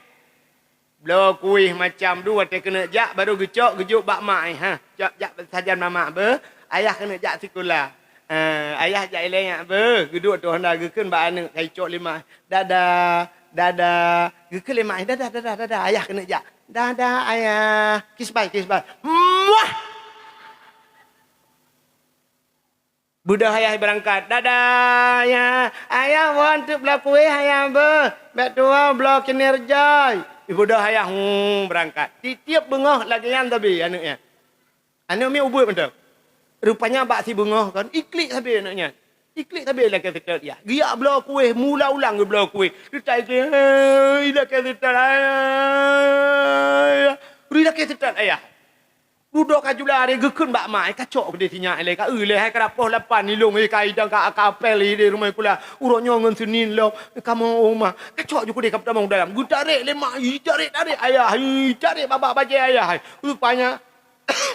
Bloe kueh macam dua watée keuneuk jak, barô geucok geujok bak mak, eh, ha, cok jak sajan mamak beuh, ayah keuneuk jak sikula. Eh, ayah jak ilée nyak beuh, geuduek ateueh honda geukheun bak aneuëk, ka icok lé mak, "Dadah, dadah." Geukheun lé mak, "Dadah, dadah, dadah, ayah keuneuk jak." "Dadah, ayah." Kiss bye, kiss bye. Muah! Beudôh ayah beurangkat. "Dadah, ayah. Ayah, woe teuk bloe kueh, ayah beuh. Bék tuwoe bloe kinerjoi." Ibeudôh ayah, hmm, beurangkat. Tieb-tieb beungoh lagée nyan sabe aneuëk nyan. Aneuëk miet ubeut mantong. Rupanya bak sibeungoh kon, iklik sabe aneuëk nyan. Iklik sabe ilakée seutôt ayah. Geujak bloe kueh, mula ulang geubloe kueh. Teutai ke, ilakée seutôt ayah. Ilakée seutôt ayah. Dudoe ka jula aré geukheun bak mak, "Eh, kacok keudeh sinyak ilée, ka eu lé hai, ka poh lapan ilong, eh, ka idang ka, ka apel ideh rumoh sikula. Uroe nyoe ngon Seunin lom, kamoe oma. Kacok ju keudeh ka peutamong dalam." Geutarek lé mak, itarek-tarek ayah, itarek babah bajée ayah. Rupanya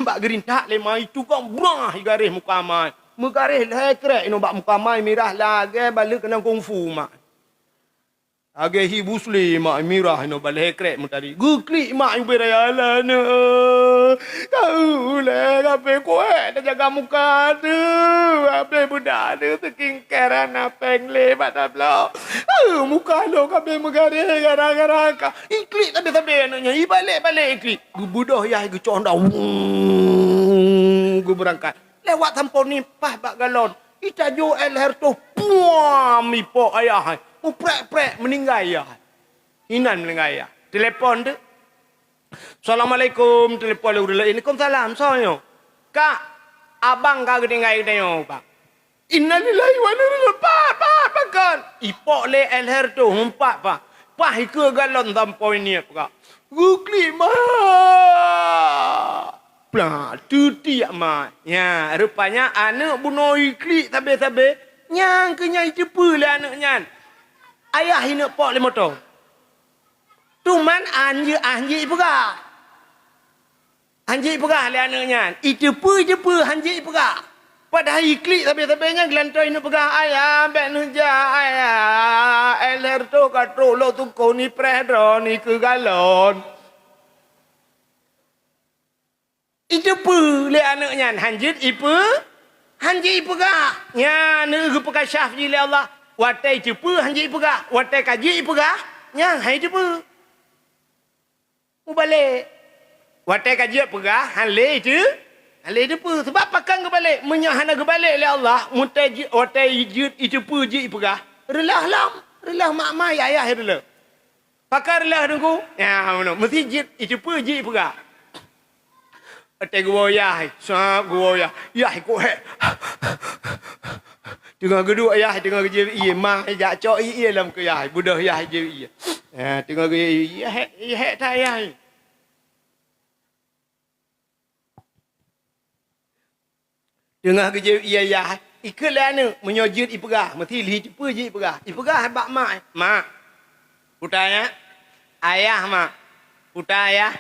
bak geurintak lé mak, itugong brah igaréh muka mak. Meugaréh lhée krek inoe bak muka mak, mirah lagée baleuek keunong kungfu mak. Lagée hi Bruce Lee mak, mirah inoe bak lhée krek meutari. Geuklik mak ubé raya, "Alah aneuëk, ka eu lé, ka pé kuék tajaga muka teuh, abéh beudak teuh, skincare hana péng lé bak tabloe. Eu, muka lôn ka pé meugaréh gara-gara ka." Iklik sabe-sabe aneuëk nyan, ibalek-balek iklik. Geubeudôh ayah geucok honda, wung, geubeurangkat. Lewat sampoe ni paih bak galon. Itajok air leher toh, puam, ipok ayah hai. Muprek-prek, meuninggai ayah hai. Inan meuninggai ayah. Telepon tu. "Assalamualaikum," telepon lé ureuëng laén. "Waalaikumsalam, soe nyoe?" "Kak, abang ka geutinggai geutanyoe, Bang." "Innalillahi wa inna ilaihi raji'un." "Pat, pat, pakon?" Ipok lé air leher toh, umpat pat. Paih ikeue galon sampoe niet, Kak. Geuklik mak. Plah, teutiek mak. Nya, rupanya aneuëk bunoe iklik sabe-sabe, nyang keu nyan iteupeue lé aneuëk nyan. Ayah ineuk pok lé moto. Teuma han jeuet, han jeuet ipeugah. Han jeuet ipeugah lé aneuëk nyan. Iteupeue, iteupeue, han jeuet ipeugah. Padahai iklik sabe-sabe nyan geulantoe ineuk peugah, "Ayah, bék neujak, Ayah. Air leher toh ka trok lom tukoh ni preh droe ni keu galon." Iteupeue lé aneuëk nyan, han jeuet ipe-, han jeuet ipeugah. Nyan aneuëk geupeukasyaf jih lé Allah. Watée iteupeue han jeuet ipeugah, watée ka jeuet ipeugah, nyan han iteupeue. Mubalek. Watée ka jeuet peugah, han lé iteu-, han lé iteupeue. Sabab pakon geubalek? Meunyoe hana geubalek lé Allah, mutée jeuet, watée jeuet iteupeue jeuet ipeugah, reuloh lom, reuloh mak-mak, ayah reuloh. Pakon reuloh Teungku? Ya, meunoe. Meusti jeuet iteupeue jeuet ipeugah. Watée geuwoe yah, sab geuwoe yah. Yah ikok hék. Teungoh geuduek yah, teungoh geujép ié, ma jak cok ié lam keu yah, beudôh yah jép ié. Ya, teungoh geujép ié, hék, hék that yah. Teungoh geujeuet ie ayah, ikheun lé aneuk, meunyoe jeuet ipeugah, meusti lheueh jipeue jeuet ipeugah. Ipeugah bak mak, "Mak, peue ta ayah, mak, peue ta ayah,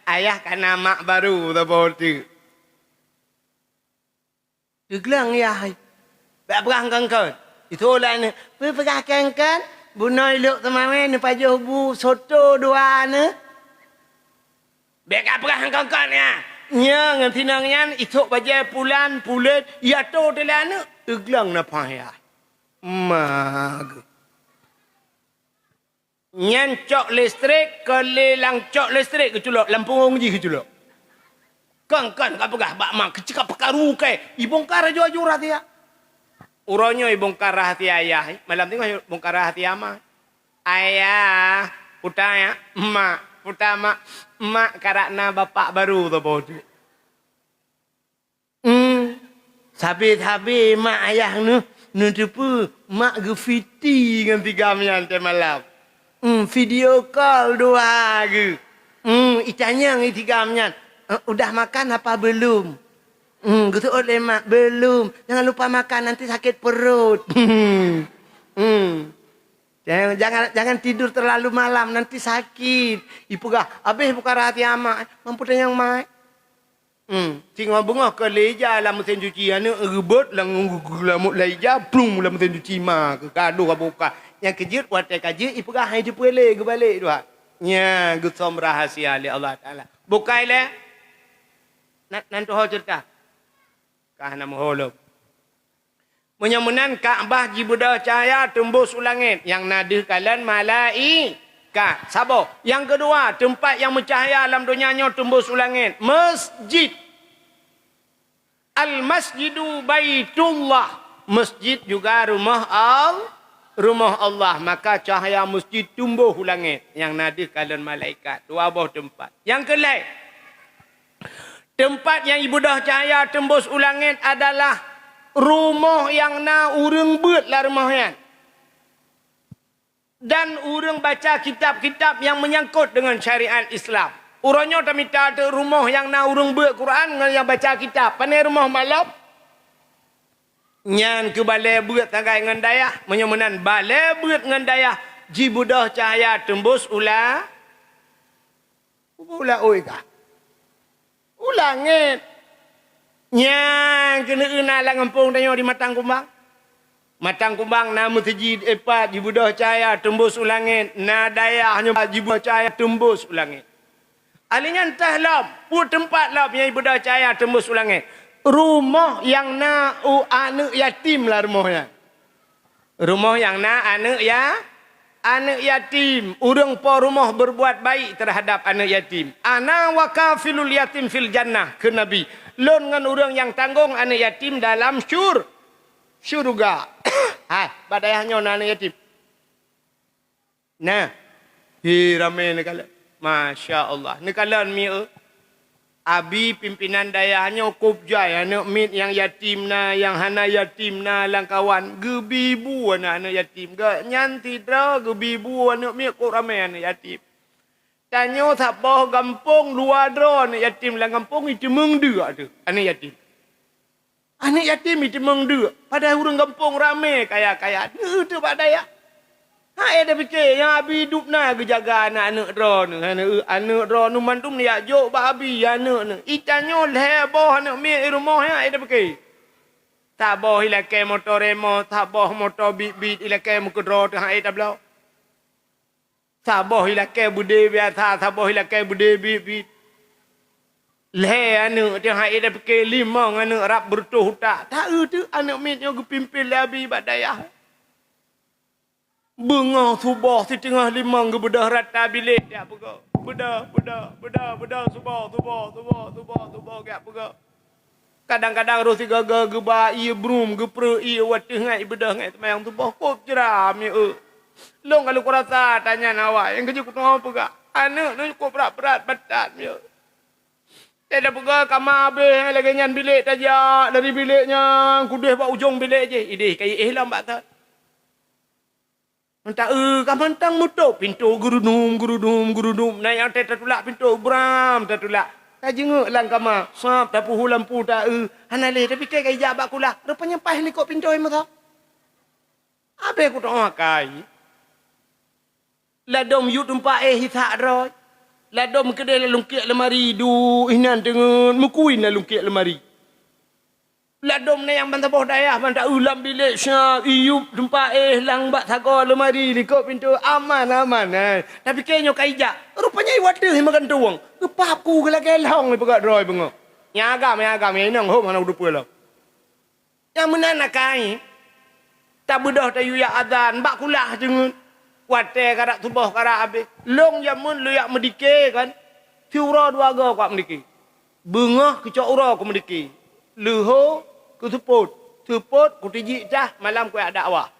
ayah ka na mak barô saboh teuk." Teugleng yah, bèk peugah kon-kon. Itulah ni, "Peue peugah kon-kon? Bunoe lhok teumawén neupajoh bu soto dua neuh." Bèk ka peugah kon-kon nyan. Nyan ngon sinong nyan, isok bajèe pulan, pulet, ya to teulah aneuk, teugleng na payah. Ma geuh. Nyan cok listrik, keu lé lam cok listrik geuculok, lam punggong jih geuculok. Kon-kon ka peugah bak ma, keucikap peukaru kèe, ibongkar aju-aju rahsia. Uroe nyoe ibongkar rahsia ayah, malam teungoh ibongkar rahsia ma. "Ayah, peue ta ayah, mak, peue ta mak, mak karap na bapak barô saboh teuk." Hmm, sabe-sabe mak ayah neuh, neuteupeue mak geufiti ngon si Gam nyan teuh malam. Hmm, video call dua geuh. Hmm, itanyong si Gam nyan, "Eh, udah makan apa belum?" Hmm, geuseuôt lé mak, "Belum. Jangan lupa makan, nanti sakit perut." Hmm. Hmm. Jangan, jangan, jangan tidur terlalu malam, nanti sakit. Ipeugah, "Abéh buka rahsia mak, mampu tanyong mak." Hmm, singoh beungoh keu lé ija lam meusén cuci aneuk, reubot lam, lam ija, plung lam meusén cuci ma, keu gadoh ka buka. Nyang keujeuet watèe ka jeuet ipeugah, hai jeuet peureulèe geubalek dua. Nyan geusöm rahsia lé Allah Taala. Bukai lé. Nan, nan tuho ceurita. Ka hana meuho lom. Meunyoe meunan Ka'bah jibeudôh cahya teumbôh u langèt, nyang na deuh kalon malaikat. Saboh. Nyang keudua, teumpat nyang meucahya lam donya nyoe teumbôh u langèt, masjid. Al-masjidu baitullah. Masjid juga rumoh Al-, rumoh Allah. Maka cahya masjid teumbôh u langèt, nyang na deuh kalon malaikat. Dua boh teumpat. Nyang keulhèe, teumpat nyang jibeudôh cahya teumbôh u langèt adalah rumoh nyang na ureueng beuet lam rumoh nyan, dan ureueng baca kitab-kitab nyang meunyangkot deungon syariat Islam. Uroe nyoe tamita teuk rumoh nyang na ureueng beuet Quran ngon nyang baca kitab. Pané rumoh malom? Nyan keuh balèe beuet sagai ngon dayah. Meunyoe meunan balèe beuet ngon dayah jibeudôh cahya teumbôh u la-, u laôt ka. U langèt. Nyan keuneuk na lam gampông tanyoe di Matang Kumbang. Matang Kumbang na meuseujid ipat jibeudôh cahya teumbôh u langèt, na dayah nyoe jibeudôh cahya teumbôh u langèt. Alèh nyan teuh lom, peue teumpat lom nyang jibeudôh cahya teumbôh u langèt? Rumoh nyang na u aneuk yatim lam rumoh nyan. Rumoh nyang na aneuk ya-, aneuk yatim. Ureueng po rumoh berbuat baik terhadap aneuk yatim. "Ana wa kafilul yatim fil jannah," kheun Nabi. "Lôn ngon ureueng nyang tanggong aneuk yatim dalam syur-, syeuruga." Hai, bak dayah nyoe na aneuk yatim? Nah, hi, ramé neukalon. Masya Allah. Neukalon mieu. Abi pimpinan dayah nyoe kôb jai aneuk miet nyang yatim na, nyang hana yatim na lam kawan. Geubi bu aneuk-aneuk yatim. Gobnyan sidroe geubi bu aneuk miet kôb ramé aneuk yatim. Tanyoe saboh gampông luwa droe aneuk yatim lam gampông iteumeung deuk teuh aneuk yatim. Aneuk yatim iteumeung deuk, padahai ureueng gampông ramé kaya-kaya, neueu teuh bak dayah. Hana tapike, nyang abi dub na geujaga aneuk-aneuk droeneuh, aneuk, aneuk droeneuh mandum neujak jok bak abi, aneuk neuh. Itanyoe lhèe boh aneuk miet i rumoh, hana tapike. Saboh ilakèe moto Remo, saboh moto bit-bit ilakèe meukeudroe teuh hana tabloe. Saboh ilakèe beudé biasa, saboh ilakèe beudé bit-bit. Lhèe aneuk teuh hana tapike, limong aneuk rab beureutoh utak. Taeu teuh aneuk miet nyoe geupimpén lé abi bak dayah. Beungoh suboh siteungoh limong geubeudôh rata bilék jak peugot. Beudôh, beudôh, beudôh, beudôh, suboh, suboh, suboh, suboh, suboh jak peugot. Kadang-kadang roh sigoe-goe geuba ié brum, geupreh ié u ateueh ngon ié beudôh ngon seumayang suboh, kôb jram ié eu. Lôn ka lôn kurasa tanyan awai, nyang keujeuet kutu'oh peugah, aneuk nyoe cukôp brat-brat batat mieu. Teuh tapeugot kama abéh lagèe nyan bilék tajak, dari bilék nyan kudeh bak ujong bilék jih, ideh ka iéh lom bak thon. Mantong, eh, ka mantong mutôp, pintoe geurudum, geurudum, geurudum. Na nyang teuh tatulak pintoe, bram tatulak. Ka jingeuk lam kama, sab tapeuhu lampu ta-eu, hana lé tapike ka ijak bak kulah. Rupanya paih likot pintoe masa. Abeh kutoh akai. Ladom yub teumpat éh isak droe. Ladom keudeh lam lungkiek lemari, duek inan teungeut meukui lam lungkiek lemari. Ladom na nyang ban saboh dayah ban ta-eu lam bilék sab, iyub teumpat éh lam bak sagoe lemari likot pintoe, aman-aman, eh. Tapike nyoe ka ijak. Rupanya iwat deuh meugantung. Geupap ku geulagée lhong ipeugah droe beungoh. Nyang agam, nyang agam, nyang inong hom hana udeupeue lom. Nyang meunan akai, tabeudôh tayue jak azan bak kulah teungeut. Watée karab suboh karab abeh, lôn jameun lôn jak meudike kan, siuroe dua goe kuat meudike. Beungoh keucok uroe kumeudike, leuho keuseupôt, seupôt kutijik tah malam kujak dakwah.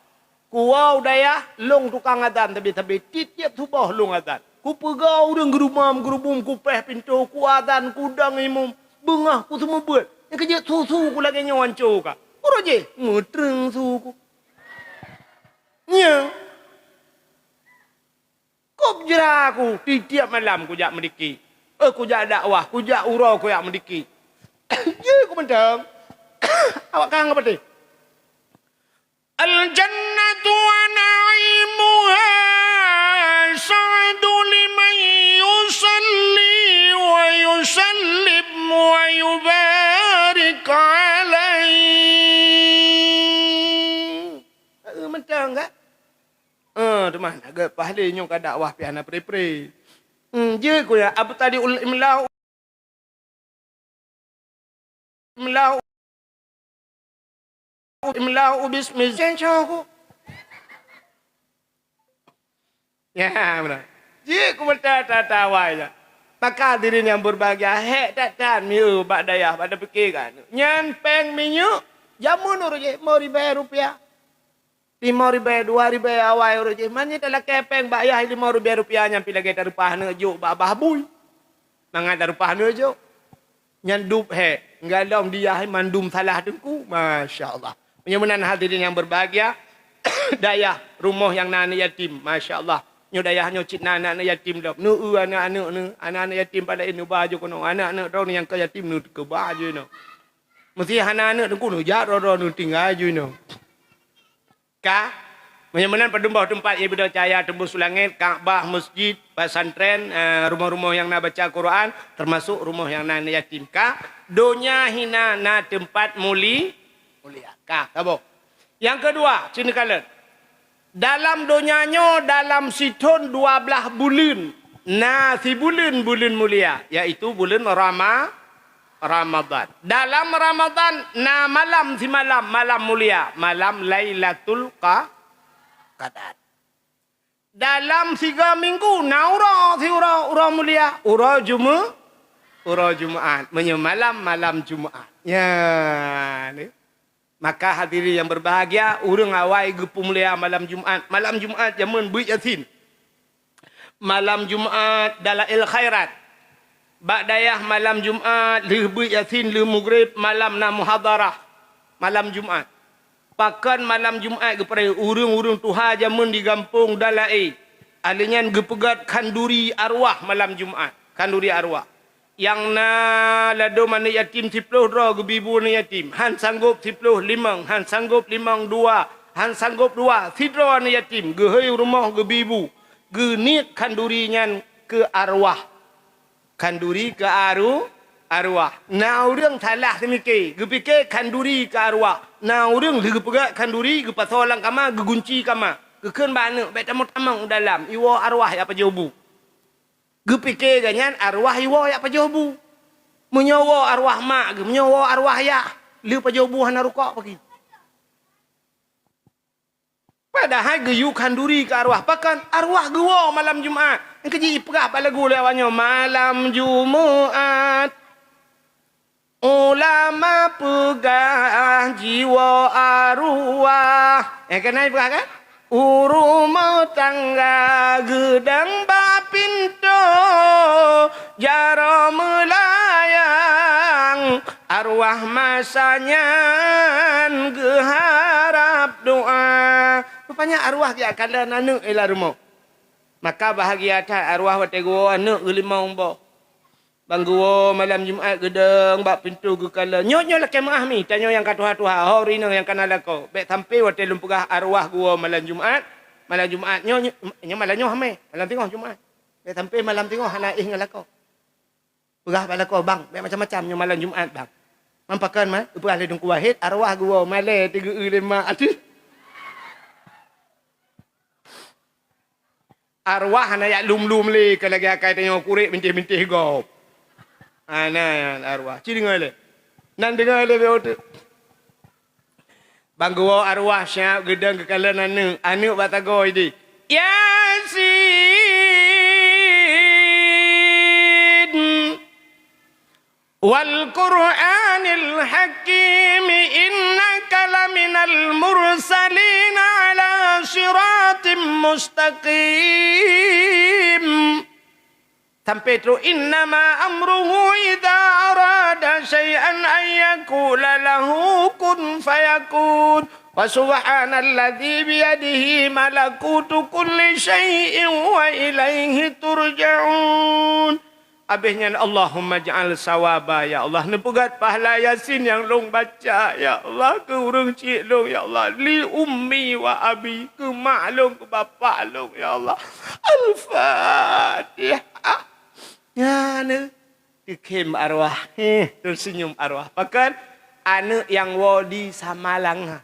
Kuwoe u dayah, lôn tukang azan sabe-sabe, tiep-tiep suboh lôn azan. Kupeugah ureuëng geurumam-geurumum, kupéh pintoe, kuazan, kudong imum. Beungoh kuseumeubeuet, nyang keujeuet su-su ku lagée nyoe anco ka. Uroe jih, meutreueng su ku. Nyo. Kop jra ku, tiep-tiep malam kujak meudike. Eh, kujak dakwah, kujak uroe kujak meudike. Jih ku mantong. Awak kang apa teh? Al-jannatu wa na'imuha sa'du liman yusalli wa yusallim wa yubarik alaih. Eh, mantong ka? Eh, teuma agak pahlé nyoe ka dakwah pih hana pre-pre. Hmm, jeuet ku ya, abtadi'ul imla Imla, imla bismi, jangan cakap. Ya, benar. Jih ku meuta-ta awai dah. Maka hadirin yang berbahagia, hek that-that mieu bak dayah, bak tapiké kan. Nyan péng minyeuk, jameun uroe jih, lima ribèe rupiah. Lima ribèe, dua ribèe awai uroe jih. Man nyoe talakèe péng bak yah lima ribèe rupiah nyan pih lagèe tareupah aneuk jok bak babah bui. Mangat tareupah aneuk jok. Nyan dub hék. Galom di yah mandum salah teungku. Masya Allah. Meunyoe meunan hadirin yang berbahagia, dayah rumoh nyang na aneuk yatim. Masya Allah. Nyoe dayah nyoe cit na aneuk-aneuk yatim lom. Neu-eu aneuk-aneuk neu, aneuk-aneuk yatim pala neu ba ju keunoe. Aneuk-aneuk droeneuh nyang ka yatim neu keu ba ju inoe. Meusé hana aneuk teungku neu jak droe-droe neu tinggai ju inoe. Ka, meunyoe meunan padum boh teumpat ié beudoh cahya teumbus u langét, Ka'bah, meuseujid, pesantren, eh, rumoh-rumoh nyang na baca Quran, teumasok rumoh nyang na aneuk yatim. Ka, donya hina na teumpat muli-, mulia. Ka, saboh. Nyang keudua, cit neukalon. Dalam donya nyoe dalam sithon dua blaih buleuen, na sibuleuen buleuen mulia, yaitu buleuen Rama-, Ramadhan. Dalam Ramadhan na malam simalam, malam mulia, malam Lailatul Qa-, Qadar. Dalam siga minggu na uroe siuroe, uroe mulia, uroe Jumu-, uroe Jumaat. Meunyoe malam, malam Jumaat. Nya, ni. Maka hadirin yang berbahagia, ureuëng awai geupeumulia malam Jumaat. Malam Jumaat jameun beuet Yasin. Malam Jumaat dalail khairat. Bak dayah malam Jumaat lheueh beuet Yasin, lheueh mugreb, malam na muhadarah. Malam Jumaat. Pakon malam Jumaat geupeuraya ureuëng-ureuëng tuha jameun di gampông dalail. Alèh nyan geupeugöt khanduri arwah malam Jumaat. Khanduri arwah. Nyang na ladôm aneuk yatim siploh droe geubi bu aneuk yatim, han sanggôp siploh limong, han sanggôp limong dua, han sanggôp dua sidroe aneuk yatim geuhôi rumoh geubi bu, geuniet khanduri nyan keu arwah. Khanduri keu aru-, arwah. Na ureuëng salah seumike, geupike khanduri keu arwah. Na ureuëng lheueh geupeugöt khanduri geupasoe lam kama, geugunci kama, geukheun bak aneuk, "Bèk tamong-tamong u dalam, iwoe arwah jak pajoh bu." Geupike geuh nyan arwah iwoe jak pajoh bu. Meunyoe woe arwah mak geuh, meunyoe woe arwah yah, lheueh pajoh bu hana rukok pagi. Padahai geuyue khanduri keu arwah. Pakon? Arwah geuwoe malam Jumaat. Nyang keuji ipeugah bak lagu lé awak nyoe, malam Jumaat. Ulama peugah jiwoe arwah. Eh, keunan peugah kan? U rumoh tangga geudong bak pintoe, jaroe meulayang, arwah masa nyan geuharab doa. Rupanya arwah geujak kalon aneuk i lam rumoh. Maka bahagia that arwah watèe geuwoe aneuk geulimong boh. Ban geuwoe malam Jumat geudong bak pintoe geukalon. Nyoe, nyoe lakée meu'ah mi, tanyoe nyang ka tuha-tuha, ho ureueng inong nyang ka na lakoe. Bék sampoe watée lôn peugah arwah geuwoe malam Jumat, malam Jumat nyoe, nyoe, nyoe malam nyoe hamé, malam teungoh Jumat. Bék sampoe malam teungoh hana éh ngon lakoe. Peugah bak lakoe, "Bang, bék macam-macam nyoe malam Jumat, Bang." "Man pakon, man?" Geupeugah lé Teungku Wahid, "Arwah geuwoe malée teugeue lé mak." Arwah hana jak lum-lum lé, ka lagée akai tanyoe kurek bintéh-bintéh gob. Hana arwah. Ci deungoe lé. Nan deungoe lé, bék uteuk. Ban geuwoe arwah siap geudong geukalon aneuëk. Aneuëk bak sagoe idéh. Yasin. Wal Qur'anil Hakim, innaka laminal mursalin ala siratim mustaqim. Sampai trok, "Innama amruhu idza arada syai'an an yaqula lahu kun fayakun. Fa subhanalladzi biyadihi malakutu kulli syai'in wa ilaihi turja'un." Abéh nyan, "Allahumma ja'al sawaba, ya Allah, neupeugét pahala Yasin nyang lôn baca, ya Allah, keu ureuëng chik lôn, ya Allah, li ummi wa abi, keu mak lôn, keu bapak lôn, ya Allah." Al-Fatihah. Nyan eh, teukhém arwah. Heh, teusenyum arwah. Pakon? Aneuëk nyang woe di Samalanga.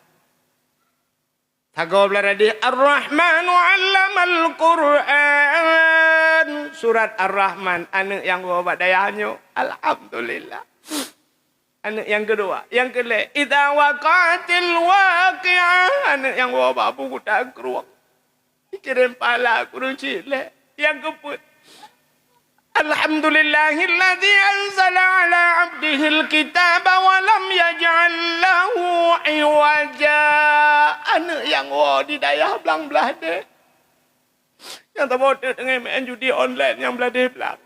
Sagoe blah radéh, "Ar-Rahmanu 'allamal Qur'an." Surat Ar-Rahman, aneuëk nyang woe bak dayah nyoe. Alhamdulillah. Aneuëk nyang keudua, nyang keulhée, "Idza waqa'atil waqi'ah." Aneuëk nyang woe bak Abu Kuta Krueng. Dikirém pahala keu ureuëng chik lé. Nyang keupeuet, "Alhamdulillahilladzi anzala ala abdihil kitaba wa lam yaj'al lahu iwaja." Aneuëk nyang woe di dayah blang blah deh. Nyang saboh teuk teungoh meu'en judi online nyang blah deh blang.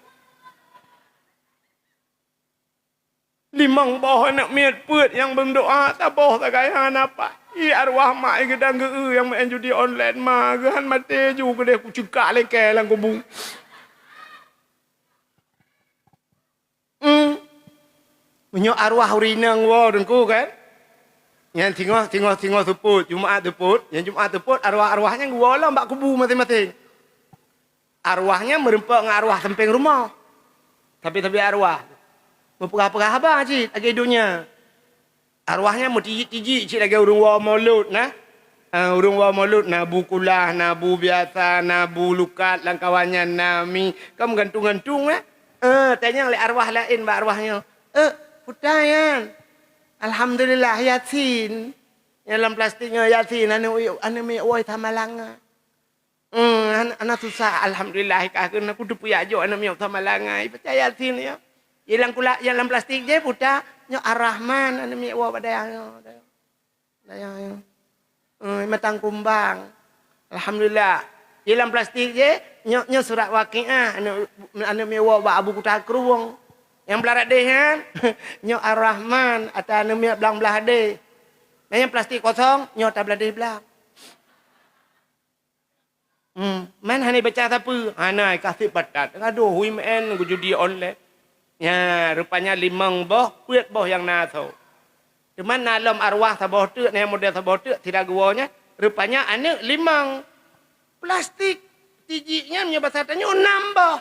Limong boh aneuëk miet peuet nyang beumeudoá saboh sagai hana paih. Ié arwah mak i geudang geu-eu nyang meu'en judi online, ma geuh han maté ju keudeh kuceukak lé kée lam kubu. Hmm. Meunyoe arwah ureuëng inong woe Teungku kan? Nyan singoh, singoh, singoh seupôt, Jumat seupôt, nyan Jumat seupôt arwah-arwah nyan geuwoe lom bak kubu maséng-maséng. Arwah nyan meureumpok ngon arwah sampéng rumoh. Tapi-tapi arwah meupeugah-peugah haba cit lagée donya. Arwah nyan meutijik-tijik cit lagée ureuëng woe mulod na. Ah, ureuëng woe mulod na bu kulah, na bu biasa, na bu lukat, lam kawan nyan na mi. Ka meugantung-gantung na. Ah, tanyong lé arwah laén bak arwah nyoe, "Eh, peue ta nyan?" "Alhamdulillah, Yasin. Nyang lam plastik nyoe Yasin, aneuëk, aneuëk miet woe Samalanga." Hmm, hana, hana susah, alhamdulillah, ka keuneuk kuteupeu jak jok aneuëk miet Samalanga, i peucaya Yasin nyoe. Nyang lam kula-, nyang lam plastik jih peue ta, nyoe Ar-Rahman, aneuëk miet woe bak dayah nyoe. Dayah nyoe. Hmm, matang kumbang. Alhamdulillah. Nyang lam plastik jih, nyoe, nyoe surat Waqiah, aneuëk, aneuëk miet woe bak Abu Kuta Krueng. Nyang blah radéh nyan, nyoe Ar-Rahman, ata aneuëk miet blang blah deh. Nah, nyang plastik kosong, nyoe ata blah deh blang. Hmm, man hana baca sapeue? Hana, kaseb patat. Adoh, hui meu'en geujudi online. Nya, rupanya limong boh, peuet boh nyang na asoe. Teuma na lom arwah saboh teuk, na model saboh teuk, sira geuwoe nyan. Rupanya aneuëk limong. Plastik tijik nyan, meunyoe basa tanyoe, nam boh.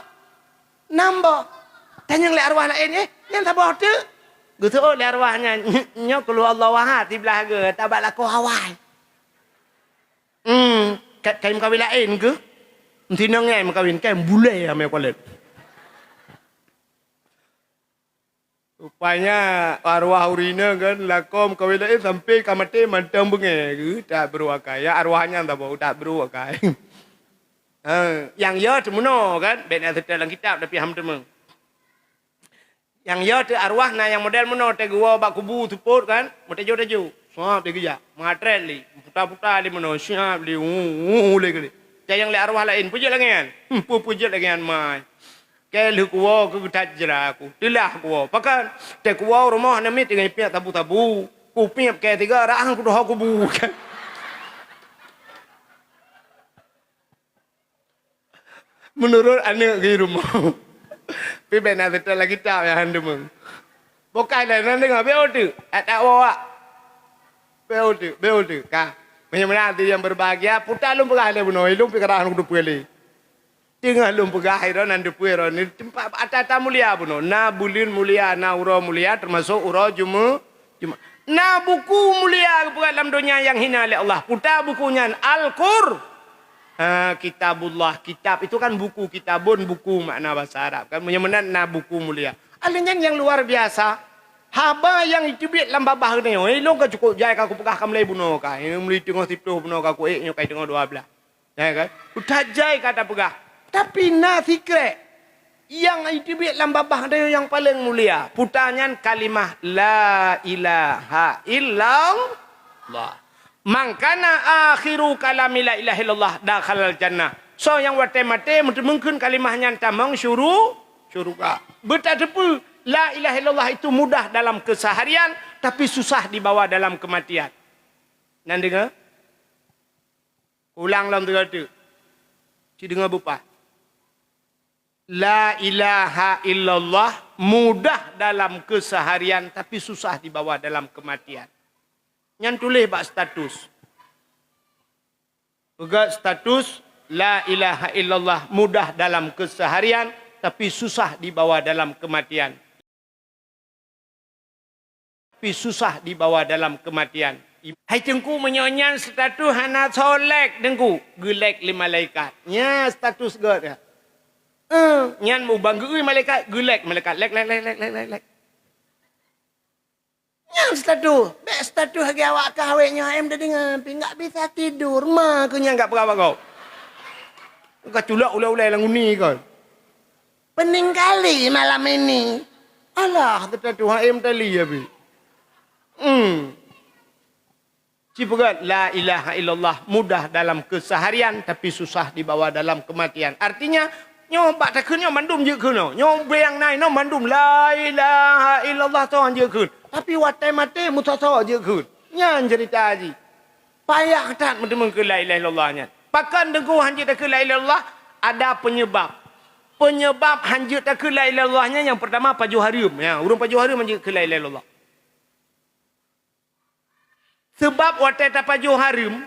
Nam boh. Tanyong lé arwah laén, "Eh, nyan saboh teuk?" Geuseuôt lé arwah nyan, "Nyoe Qul Huwallahu Ahad, siblah geuh, tabak lakoe awai." Hmm, ka-, kayém meukawen laén keuh? Meutinong nyan meukawen, kayém bulée amé kualet. Rupanya arwah ureuëng inong kan, lakoe meukawen laén sampoe ka maté mantong beungéh geuh, that brôk akai. Ya arwah nyan saboh, that brôk akai. Ha, nyang yo teumeunoe kan, bék na teutab lam kitab tapi ham teumé. Nyang yo teuk arwah na nyang model meunoe, teuh geuwoe bak kubu seupôt kan, meuteujoh-teujoh. Siap lé geujak, meuatrét lé, puta-puta lé meunoe, siap lé, hu, hu, lé geulé. Tanyong lé arwah laén, "Peue jeuet lagée nyan?" "Hmm, peue-peue jeuet lagée nyan, mai." Kée lheueh kuwoe keu geutat jra ku, teulah kuwoe. Pakon? Teuh kuwoe rumoh aneuëk miet teungoh ipiep sabu-sabu. Kupiep kée tiga rak han kudoho kubu. Meunurot aneuëk geuh rumoh. Tapi bèk na seutôt lagi tap nyang han deungoe. Bukai lé, na deungoe, bèk uteuk. Tak, tak bawa. Bèk uteuk, bèk uteuk. Ka. Meunyoe meunan hati yang berbahagia, puta lôn peugah lé bunoe, lôn pih karab han kuteupeu lé. Teungoh lôn peugah, hai droeneuh, nan teupeu droeneuh, teumpat ata-ata mulia bunoe. Na buleuen mulia, na uroe mulia, teumasok uroe Jume-, Jumat. Na buku mulia geupeugah lam donya nyang hina lé Allah. Puta buku nyan, Al-Qur-, ha, Kitabullah. Kitab itu kan buku, kitabun buku makna bahasa Arab. Kan meunyoe meunan na buku mulia. Alèh nyan nyang luar biasa. Haba nyang jiteubiet lam babah geutanyoe. Eh, lôn ka cukôp jai ka kupeugah ka mulai bunoe ka. Eh, mulai teungoh siplôh bunoe ka kuék nyoe ka teungoh dua blaih. Ya kan? Puta jai ka tapeugah. Tapi na sikrek nyang jiteubiet lam babah geutanyoe nyang paleng mulia. Puta nyan kalimah la ilaha illallah. "Man kana akhiru kalami la ilaha illallah dakhalal jannah." Soe nyang watèe maté meuteumeung kheun kalimah nyan tamong syuru-, syuruga. Beutateupeue, la ilaha illallah itu mudah dalam keseharian, tapi susah dibawa dalam kematian. Nan deungoe? Ulang lom tiga teuk. Ci deungoe beupaih. La ilaha illallah mudah dalam keseharian, tapi susah dibawa dalam kematian. Nyan tuléh bak status. Peugah status, "La ilaha illallah mudah dalam keseharian, tapi susah dibawa dalam kematian." Tapi susah dibawa dalam kematian. Hai Teungku, meunyoe nyan status hana soe like Teungku, geu-like lé malaikat. Nyan status gèt nyan. Eh, nyan mubang geu-ui malaikat, geu-like malaikat. Like, like, like. Nyan status. Bèk status lagèe awak kah awak nyoe, em, tadeungoe, pih nggak bisa tidur. Ma keuh nyan nggak peugah bak gob. Ka culak ulèe-ulèe lam uni kon. Pening kali malam ini. Alah, teuta Tuhan, em, tali ya, Bi. Hmm. Ci peugah, "La ilaha illallah mudah dalam keseharian, tapi susah dibawa dalam kematian." Artinya, nyoe bak takheun nyoe mandum jeuet kheun nyoe. Nyoe bèe nyang na inoe mandum, "La ilaha illallah," toh jeuet kheun. Tapi watèe maté, meusoe-soe jeuet kheun. Nyan ceurita jih. Payah that meuteumeung keu la ilaha illallah nyan. Pakon Teungku han jeuet takheun la ilaha illallah? Ada penyebab. Penyebab han jeuet takheun la ilaha illallah nyan, nyang peurtama pajoh hareuem. Ya, ureueng pajoh hareuem han jeuet keu la ilaha illallah. Seubab watèe tapajoh hareuem,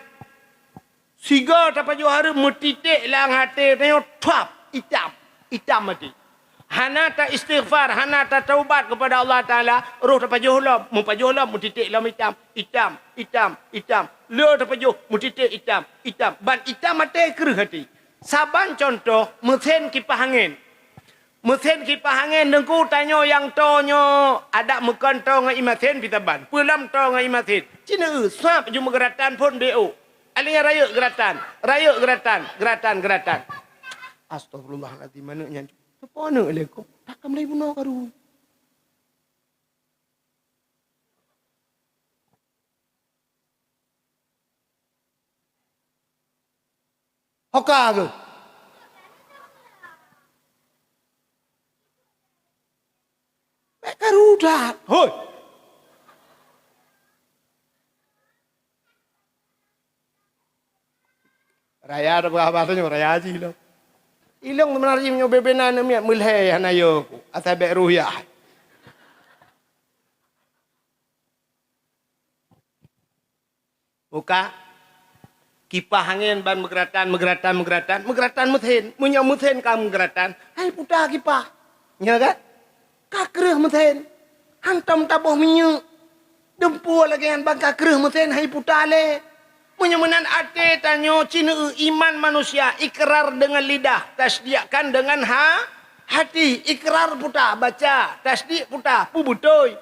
sigoe tapajoh hareuem meutiték lam até tanyoe, thuap, itam, itam até. Hana ta-istighfar, hana tataubat keupada Allah Taala, roh tapajoh lom, meupajoh lom, meutiték lom itam, itam, itam, itam. Le tapajoh, meutiték itam, itam. Ban itam até kreueh até. Saban cuntoh, meusén kipah angén. Meusén kipah angén Teungku, tanyoe nyang toe nyoe adak meukon toe ngon ié meusén pih saban. Peue lom toe ngon ié meusén. Ci neu-eu, swab ju meugeuratan phon B O. Alèh nyan rayeuk geuratan, rayeuk geuratan, geuratan, geuratan. Astagfirullahalazim, aneuk nyan. Soe po aneuk lé ko? Takam lé bunoe karu. Hoka keuh. Bèk karu that. Hoi. Raya dah berapa tu nyoe, raya haji lom. Ilong sebenarnya nyoe bebe na aneuk miet meulhèe hana yo ku. Asai bèk ruhyah. Muka, kipah angén ban meugeuratan, meugeuratan, meugeuratan, meugeuratan meusén. Meunyoe meusén ka meugeuratan, hai puta kipah. Nyo kan? Ka kreueh meusén. Hantom taboh minyeuk. Dumpeue lagèe nyan ban ka kreueh meusén, hai puta lé. Meunyoe meunan até tanyoe ci neu-eu iman manusia, ikrar dengan lidah, tasdiqkan dengan ha-, hati, ikrar puta, baca, tasdiq puta, peubeutôi.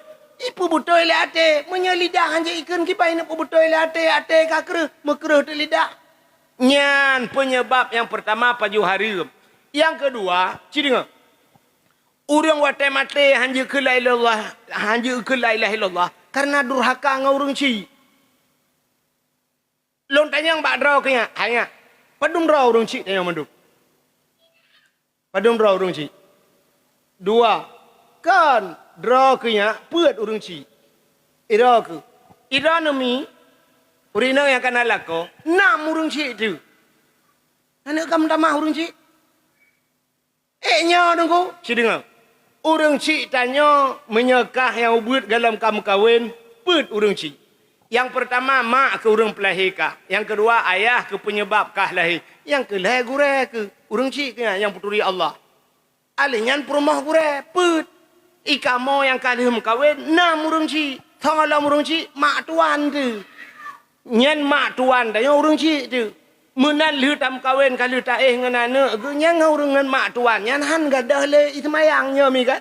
Ipeubeutôi lé até, meunyoe lidah han jeuet ikheun kiban neupeubeutôi lé até, até ka kreueh, meukreueh teuk lidah. Nyan peunyeubab nyang peurtama pajoh hareuem. Nyang keudua, ci deungoe. Ureueng watèe maté han jeuet kheun la ilaha illallah, han jeuet kheun la ilaha illallah, kareuna durhaka ngon ureueng chik. Lôn tanyong bak droe keuh nyak, hai nyak, padum droe ureueng chik tanyoe mandum? Padum droe ureueng chik? Dua. Kon, droe keuh nyak peuet ureueng chik. Idroe keuh. Idroe neumi, ureueng inong nyang ka na lakoe, nam ureueng chik teuh. Aneuk ka meutamah ureueng chik. Ék nyoe Teungku, ci deungoe. Ureuëng chik tanyoe meunyoe kah nyang ubeuet gohlom ka meukawen, peuet ureuëng chik. Nyang peurtama, mak keu ureuëng peulahé kah. Nyang keudua, ayah keu peunyebab kah lahé. Nyang keulhée, gurée keu ureuëng chik keu nyan nyang peuturi Allah. Alèh nyan peurumoh gurée, peuet. I kamoe nyang ka lheueh meukawen, nam ureuëng chik. Soe lom ureuëng chik, mak tuan teuh. Nyan mak tuan tanyoe ureuëng chik teuh. Meunan lheueh tameukawen ka lheueh taéh ngon aneuëk geuh, nyan ngon ureuëng ngon mak tuan nyan hán gadôh lé i seumayang nyoe mi kan.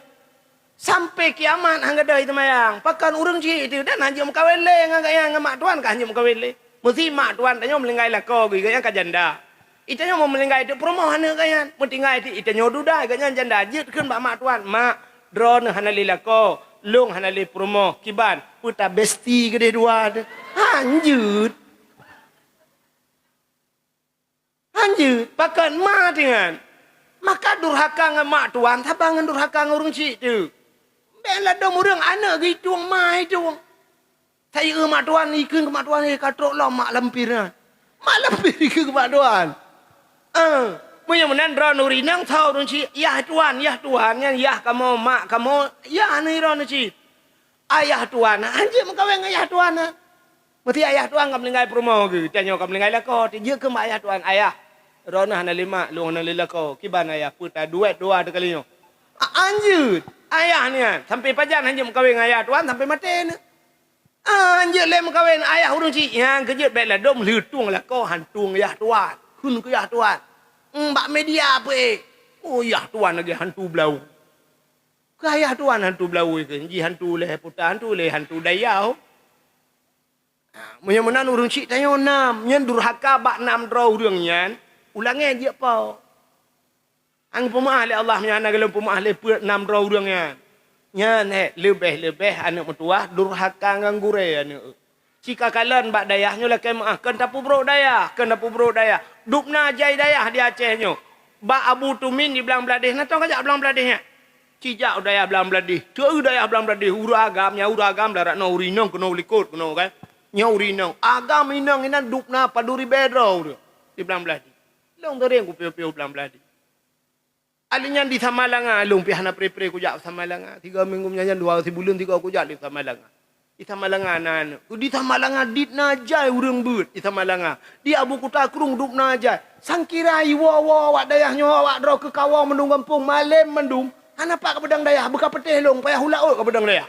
Sampai kiamat hán gadôh i seumayang. Pakon ureuëng chik teuh dan hán jeuet meukawen lé ngon gobnyan, ngon mak tuan ka hán jeuet meukawen lé. Meusi mak tuan tanyoe meuninggai lakoe geuh, gobnyan ka janda. I tanyoe meuninggai teuk peurumoh aneuëk gobnyan. Meutinggai teuk i tanyoe duda, gobnyan janda. Jeuet kheun bak mak tuan, "Mak, droeneuh hana lé lakoe, lôn hana lé peurumoh. Kiban, peue tabesti keudeh dua teuh?" Hán jeuet. Hán jeuet, pakon ma teuh nyan. Maka durhaka ngon mak tuan, saban ngon durhaka ngon ureuëng chik teuh. Bék ladôm ureuëng aneuëk geuitueng ma itueng. Sa i eu mak tuan, ikheun keu mak tuan, "Eh, ka trok lom mak lampir nyan." Mak lampir ikheun keu mak tuan. Eh, meunyoe meunan droeneuh ureuëng inong, soe ureuëng chik, "Yah tuan, yah tuan," nyan yah kamoe, mak kamoe, yah nyoe droeneuh chik. Ayah tuan, hán jeuet meukawen ngon ayah tuan nyan. Meusti ayah tuan ka meuninggai peurumoh geuh, tanyoe ka meuninggai lakoe, teuh jeuet kheun bak ayah tuan, "Ayah, droeneuh hana lé mak, lôn hana lé lakoe, kiban ayah, peue taduek dua teuh kali nyoe?" A-, hán jeuet, ayah nyan, sampai pajan hán jeuet meukawen ngon ayah tuan, sampai maté nyoe. Hán jeuet lé meukawen ayah ureuëng chik, nyan keuh jeuet bék ladôm lheueh tueng lakoe hán tueng yah tuan, kheun keu yah tuan. Em, bak media peuék, "Oh, yah tuan lagée hantu blau." Keu ayah tuan hantu blau kheun, jih hantu lé puta, hantu lé hantu dayah. Ha, meunyoe meunan ureuëng chik tanyoe nam, nyan durhaka bak nam droe ureuëng nyan, ulangée jeuet po. Hán geupeumaáh lé Allah, meunyoe hana gohlom peumaáh lé peuet nam droe ureuëng nyan. Nyan, eh, leubeh-leubeh aneuëk meutuwah durhaka ngon gurée aneuëk. Cit ka kalon bak dayah nyoe lakée meuáh, kon tapeubrok dayah, kon tapeubrok dayah. Dubna jai dayah di Aceh nyoe. Bak Abu Tumin di Blang Bladeh, na tong kajak Blang Bladeh nyan. Cit jak u dayah Blang Bladeh. Teu dayah Blang Bladeh, ureuëng agam, nyan ureuëng agam, larat nyoe ureuëng inong keunoe u likot keunoe kan. Nyoe ureuëng inong. Agam inong inan dubna padum ribée droe ureuëng di Blang Bladeh. Lôn teurimong kupiôh-piôh Blang Bladeh. Alèh nyan di Samalanga, lôn pih hana pre-pre kujak Samalanga. Tiga minggu meunyan, dua sibuleuen tiga kujak di Samalanga. Di Samalanga na, di Samalanga dit na jai ureuëng beuet di Samalanga. Di Abu Kuta Krueng dubna jai. Sangkira iwoe-woe awak dayah nyoe, awak droe keu kawoe mandum gampông, malém mandum. Hana pat kapeudong dayah, beuka peutéh lôn, payah u laôt kapeudong dayah.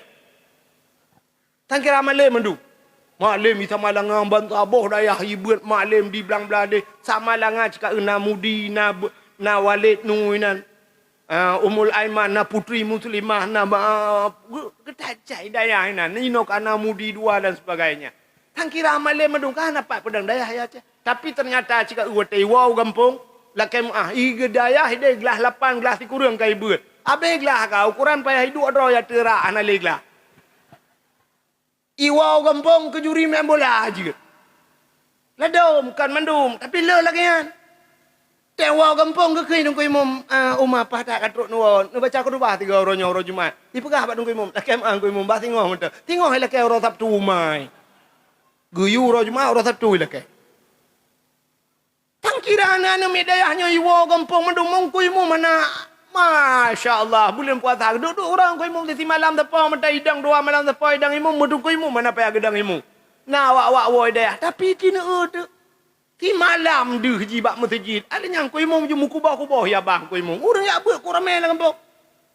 Sangkira malém mandum. Malém di Samalanga ban saboh dayah ibeuet malém di Blang Bladeh. Samalanga cit ka na Mudi, na be-, na Walid Nu inan. Ah, Ummul Aiman, na Putri Muslimah, na ma-, geutajai dayah inan. Inoe ka na Mudi dua dan sebagainya. Sangkira malém mandum ka hana pat peudong dayah ya Aceh. Tapi ternyata cit ka watée iwoe u gampông, lakée meuáh, i geu dayah ideh glah lapan, glah sikureueng ka ibeuet. Abéh glah ka, ukoran payah iduek droe ya teurak hana lé glah. Iwoe u gampông keu juri main bola jeuet. Ladôm kon mandum, tapi le lagée nyan. Teuwoe u gampông geukheun Teungku Imum, eh, uma paih that ka trok neuwoe, neubaca khutubah tiga uroe nyoe uroe Jumat. Ipeugah bak Teungku Imum, lakée meuáh Teungku Imum, bah singoh mantong. Singoh ilakée uroe Sabtu umai. Geuyue uroe Jumat, uroe Sabtu ilakée. Sangkira aneuk-aneuk miet dayah nyoe iwoe gampông mandum, Teungku Imum hana. Masya Allah, buleuen puasa duek-duek ureuëng Teungku Imum, di simalam sapo mata idong, dua malam sapo idong Imum, Teungku Imum hana payah geudong Imum. Na awak-awak woe dayah, tapi tineu teuk. Simalam deuh jibak meuseujid, alèh nyan Teungku Imum jimeukuboh-kuboh ya bah Teungku Imum. Ureuëng jak beuet ku ramé lam gampông.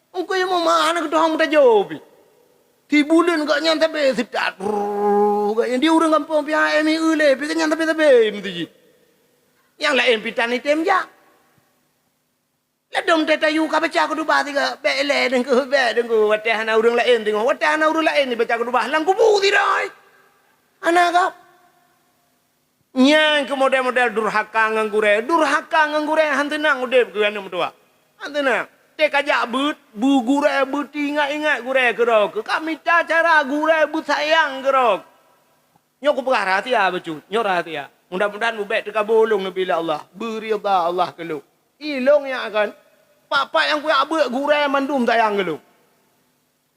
Teungku Imum hana geutuhong meutajô pih. Sibuleuen gobnyan sabe seutat. Brrrr, gobnyan di ureuëng gampông pih hai mi eu lé, pih gobnyan sabe-sabe meuseujid. Nyang laén pih tan item jak. Ladôm teuh tayue ka baca khutubah sigoe, bék ilée Teungku, bék Teungku, watée hana ureuëng laén teungoh, watée hana ureuëng laén jibaca khutubah lam kubu sidroe. Hana gob. Nyan keuh model-model durhaka ngon gurée. Durhaka ngon gurée hán teunang udeb keu aneuk meutuwah. Hán teunang. Teuka jak beuet, bu gurée, beuteuingat-ingat gurée keudroe keuh. Ka mita cara gurée beusayang keudroe. Nyoe kupeugah rahsia bacut. Nyoe rahsia. Mudah-mudahan mubék teukabu lôn neubi lé Allah. Beuridha Allah keu lôn. Ilôn nyang akan. Pak-pak nyang kujak beuet gurée mandum sayang keu lôn.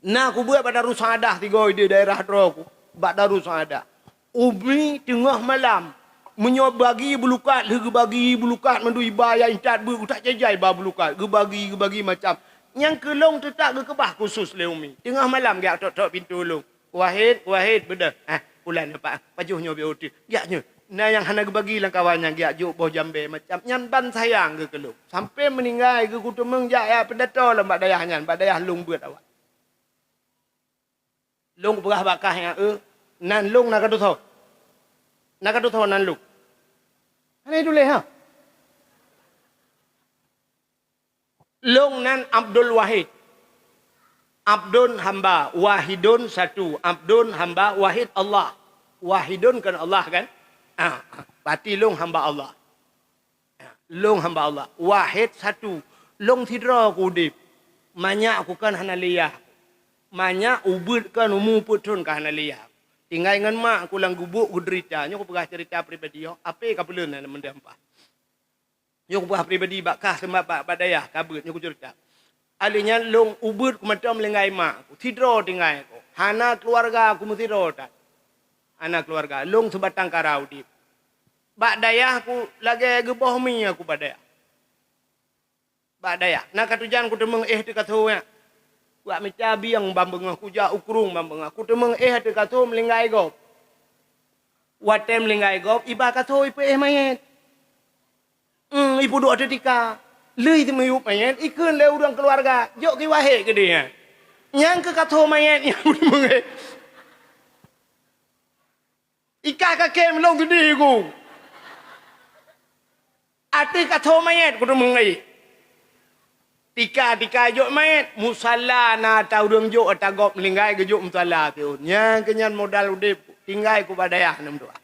Na kubeuet bak Darussaaddah sigoe di daerah droe ku, bak Darussaaddah. Umi teungoh malam, meunyoe bagi beulukat, lheueh geubagi beulukat mandum iba nyang intat beuet, utak jai-jai ba beulukat, geubagi, geubagi macam. Nyang keu lôn teutak geukeubah khusos lé Umi. Teungoh malam geujak tok-tok pintoe lôn. "Wahid, Wahid, beudôh." "Ah, ulôn nampak pajoh nyoe beu uteuk." Geujak nyoe. Na nyang hana geubagi lam kawan nyan geujak jok boh jambé macam nyan ban sayang geuh keu lôn. Sampoe meuninggai geuh kuteumeung jak, jak peudato lom bak dayah nyan, bak dayah lôn beuet awak. Lôn peugah bak kah nyan, "Eh, nan lôn na ka tusoe. Na ka tusoe nan lôn." Hana tuléh, ha? Lôn nan Abdul Wahid. Abdun hamba, Wahidun satu. Abdun hamba, Wahid Allah. Wahidun kan Allah kan? Ah, berarti lôn hamba Allah. Lôn hamba Allah, Wahid satu. Lôn sidroe ku udeb. Manyak ku kan hana lé yah. Manyak ubeuet kan umu peuet thon ka hana lé yah. Tinggai ngon mak ku lam gubuk ku derita. Nyoe ku peugah cerita pribadi nyoe. Ape ka peuleueh na meudampah. Nyoe ku peugah pribadi bak kah seumbat bak, bak dayah ka beuet nyoe ku cerita. Alèh nyan lôn ubeuet ku mantong meulinggai mak ku. Sidroe tinggai ku. Hana keuluwarga ku meusidroe that. Hana keuluwarga. Lôn seubatang kara udeb. Bak dayah ku lagèe geuboh mi aku bak dayah. Bak dayah. Na ka tujan kuteumeung éh teuh kasoe nyan. Kuak mita bieng ban beungoh, kujak u krueng ban beungoh. Kuteumeung éh teuh kasoe meulinggai gob. Watèe meulinggai gob, iba kasoe ipeuéh manyét. Hmm, ipeuduek ateueh tika. Lheueh teumiyueb manyét, ikheun lé ureueng keuluwarga, "Jok kiwahé keudéh nyan." Nyang keu kasoe manyét nyang kuteumeung éh. Ika ka kém lôn keudéh ku. Ateueh kasoe manyét kuteumeung éh. Tika-tika jok manyét, musala na ata ureueng jok ata gob meulinggai geujok musala siôn. Nyang keu nyan modal udeb, tinggai ku bak dayah nem tuah.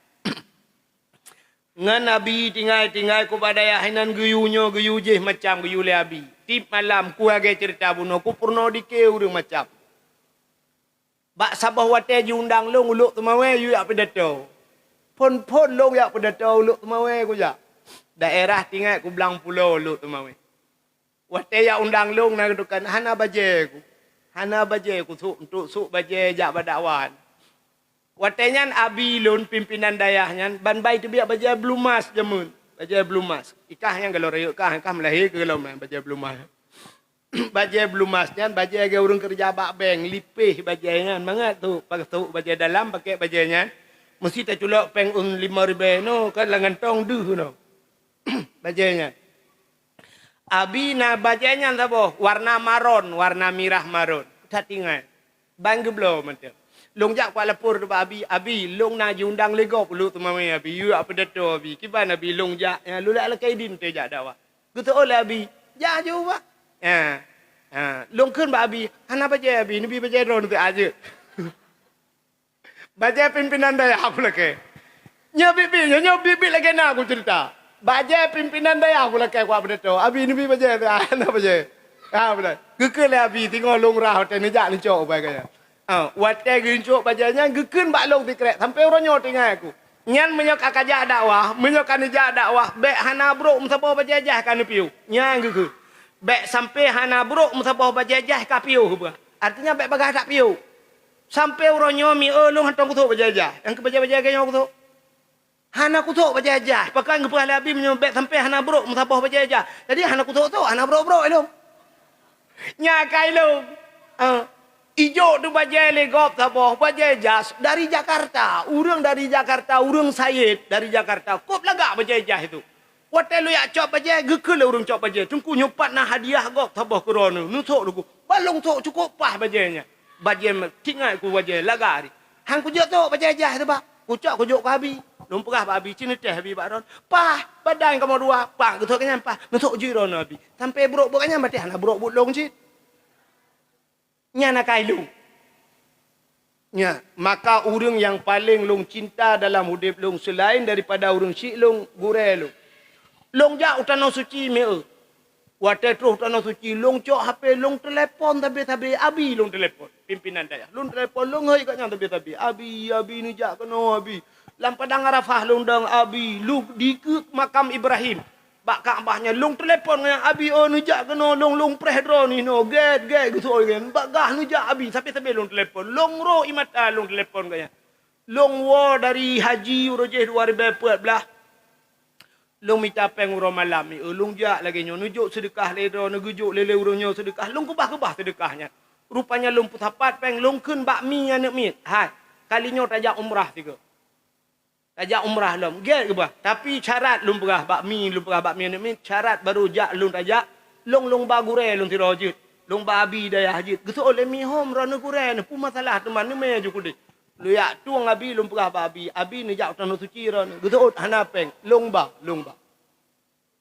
Ngon Abi tinggai-tinggai ku bak dayah inan geuyue nyoe geuyue jéh macam geuyue lé Abi. Tiep malam ku lagèe cerita bunoe ku peurunoe dikeu ureueng macam. Bak saboh watèe jiundang lôn u Lhokseumawe yue jak peudato. Phôn-phôn lôn jak peudato u Lhokseumawe kujak. Daerah tinggai ku blang pulo Lhokseumawe. Watèe jak undang lôn na geutukan hana bajèe ku. Hana bajèe ku sôk, untuk sôk bajèe jak bak dakwah. Watèe nyan abi lôn pimpinan dayah nyan ban bai teubiet bajèe blumas jameun. Bajèe blumas. Ikah nyang galom rayeuk kah, kah meulahé keu galom bajèe blumas. Bajèe blumas nyan bajèe geu ureueng keureuja bak bank, lipéh bajèe nyan mangat tu, pakai tu bajèe dalam pakai bajèe nyan. Meusti taculok péng ôn limong ribèe no kan lam gantong deuh no. Bajèe nyan. Abi na bajèe nyan saboh, warna maron, warna mirah maron. That ingat. Ban geubloe mantong. Lôn jak kuat lapor bak abi, "Abi, lôn na jiundang lé gob u Lhokseumawe abi, yue jak peudato abi." Kiban abi lôn jak, ya, lôn lak lakèe idin teuh jak dakwah. Geuseuôt lé abi, "Jak ju, Bah." Ha. Ha. Lôn kheun bak abi, "Hana bajèe abi, neubi bajèe droeneuh teuh jeuet." Bajèe pimpinan dayah aku lakèe. Nyoe biet-biet, nyoe, nyoe biet-biet lagèe na aku cerita. Bajèe pimpinan dayah aku lakèe kuat peudato. Abi neubi bajèe teuh, hana bajèe. Ha, beutôi. Geukheun lé abi, singoh lôn rhah watèe neujak neucok bajèe nyan. Ha, watèe geucok bajèe nyan geukheun bak lôn sikrek sampoe uroe nyoe teuingat aku. Nyan meunyoe ka kajak dakwah, meunyoe ka neujak dakwah, bèk hana brôk meusaboh bajèe jaih ka neupiôh. Nyan geukheun. Bèk sampoe hana brôk meusaboh bajèe jaih ka piôh beuh. Artinya bèk bagaih that piôh. Sampoe uroe nyoe mi, eh, lôn hantom kusôk bajèe jaih. Nyang keu bajèe-bajèe lagèe nyoe kusôk. Hana kusôk bajèe jaih. Pakon geupeugah lé abi meunyoe bèk sampoe hana brôk meusaboh bajèe jaih. Jadi hana kusôk-sôk, hana brôk-brôk ilôn. Nyan ka ilôn. Eh, ijok tu bajèe lé gob saboh, bajèe jas dari Jakarta. Ureueng dari Jakarta, ureueng Sayed dari Jakarta. Kôb lagak bajèe jaih tu. Watèe lôn jak cok bajèe, geukheun lé ureueng cok bajèe, "Teungku, nyoe pat na hadiah gob saboh keu droeneuh, neusôk Teungku." Ban lôn sôk cukôp paih bajèe nyan. Bajèe me-, tingai ku bajèe lagak ri. Han kujok sôk bajèe jaih teuh, Bah. Kucok kujok keu abi. Lôn peugah bak abi, "Ci neuteh abi bak droeneuh." Paih, badan kamoe dua, paih geusôk keu nyan paih. Neusôk jih droeneuh abi. Sampoe brôk buet keu nyan, maté hana brôk buet lôn cit. Nyan akai lôn. Nyan, maka ureueng nyang paleng lôn cinta dalam udép lôn seulaén daripada ureueng syiek lôn, gurèe lôn. Lôn jak u Tanoh Suci meu. Watèe troh u Tanoh Suci, lôn cok hapé, lôn teulepon sabé-sabé, abi lôn teulepon, pimpinan dayah. Lôn teulepon, lôn hôi gobnyan sabé-sabé, "Abi, abi neujak keunoe, abi. Lam Padang Arafah lôn dong, abi, lôn dikeue makam Ibrahim." Bak Ka'bah nyan lôn teulepon ngon nyan, "Abi, oh, neujak keunoe lôn, lôn preh droeneuh inoe, gèt, gèt," geuseuôt nyan. Bak gah neujak abi, sabé-sabé lôn teulepon. Lôn rô ié mata lôn teulepon gobnyan. Lôn woe dari haji uroe jih dua ribèe peuet blah. Lôn mita péng uroe malam, mi, eh, lôn jak lagée nyoe, neujok seudeukah lé droe, neugeujok lé, lé ureuëng nyoe seudeukah, lôn keubah-keubah seudeukah nyan. Rupanya lôn peusapat péng, lôn kheun bak mi aneuk miet, "Hai, kali nyoe tajak umrah sigoe." Tajak umrah lom, gét keubah. Tapi syarat lôn peugah bak mi, lôn peugah bak mi aneuk miet, syarat barô jak lôn tajak, lôn, lôn ba gurée lôn sidroe jeuet, lôn ba abi dayah jeuet. Geuseuôt lé mi, "Hom, droeneuh gurée neuh, peue masalah teuma, neumé ju keudeh." Lôn jak tueng abi, lôn peugah bak abi, "Abi, neujak u Tanoh Suci droeneuh." Geuseuôt, "Hana péng." "Lôn ba, lôn ba.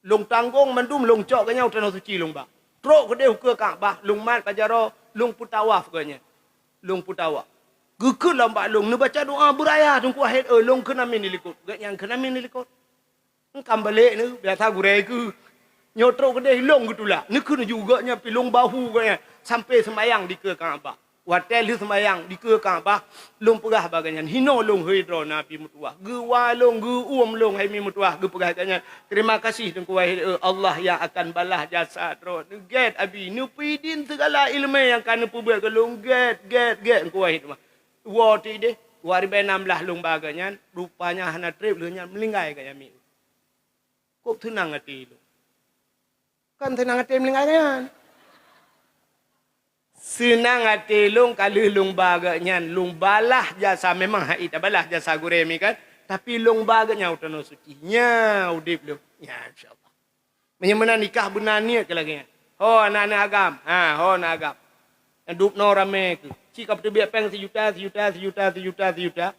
Lôn tanggong mandum, lôn cok geuhnyan u Tanoh Suci lôn ba." Trok keudeh ukeue Ka'bah, lôn mat bak jaroe, lôn peutawaf geuhnyan. Lôn peutawaf. Geukheun lom bak lôn, neubaca doa beuraya Teungku Wahid, eh, lôn kheun amin dilikot. Geuhnyan kheun amin dilikot. Eungkam balek neuh, biasa gurée keuh. Nyoe trok keudeh lôn geutulak. Neukheun juga nyan pih lôn bahu geuhnyan sampoe seumayang dikeue Ka'bah. Watée lheueh seumayang dikeue Ka'bah, lôn peugah bak geuhnyan, "Hinoe lôn hôi droe na pih meutuwah. Geuwa lôn, geu-uem lôn hai mi meutuwah," geupeugah geuhnyan. "Terima kasih Teungku Wahid, eh, Allah yang akan balas jasa droe." Neugét abi, neupeudin segala iéleumé nyang ka neupeubeuet keu lôn, gét, gét, gét Teungku Wahid mah. Woe teuk ideh, dua ribée nam blaih lôn ba geuhnyan, rupanya hana treb lheueh nyan meuninggai geuhnyan mi. Kok seunang até lôn. Kan seunang até meuninggai nyan. Seunang até lôn ka lheueh lôn ba geuhnyan, lôn balah jasa, memang hai tabalah jasa gurée mi kan, tapi lôn ba geuhnyan u Tanoh Suci. Nya udeb lôn. Nya insya Allah. Meunyoe meunan nikah beuna niet keu lagée nyan. Ho aneuk-aneuk agam. Ha, ho aneuk agam. Nyang dub noe ramé keuh. Ci ka peuteubiet péng sijuta, sijuta, sijuta, sijuta, sijuta.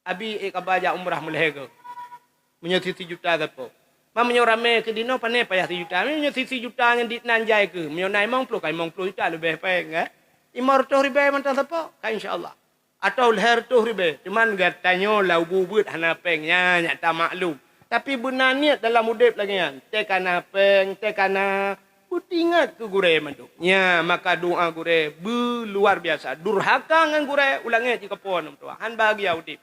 Abi ék kaba jak umrah meulhée goe. Meunyoe si sijuta sapo. Ma meunyoe ramé keu dinoe pane payah sijuta. Meunyoe si sijuta nyan dit nan jai keuh. Meunyoe na limong ploh ka limong ploh juta leubeh péng, eh. Limong reutôh ribée mantong sapo, ka insya Allah. Atawa lhée reutôh ribée. Cuman geutanyoe lam ubit hana péng, nyan nyata maklum. Tapi beuna niet dalam udeb lagée nyan. Teuka na péng, teuka na Peuingat keu gurée mandum. Nya, maka doa gurée beuluar biasa. Durhaka ngon gurée, ulangée jikapo aneuk meutuwah. Han bahagia udeb.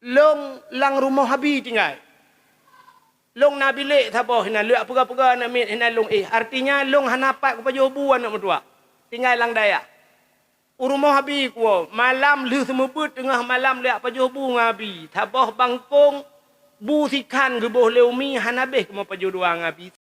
Lôn lam rumoh abi tinggai. Lôn na bilék saboh hinan, lheueh peugah-peugah aneuk miet hinan lôn éh. Artinya, lôn hana pat kupajoh bu aneuk meutuwah. Tinggai lam dayah. U rumoh abi kuwoe, malam lheueh seumeubeuet teungoh malam lheueh pajoh bu ngon abi. Saboh bangkong bu sikhan geuboh lé umi hana béh kamoe pajoh dua ngon abi.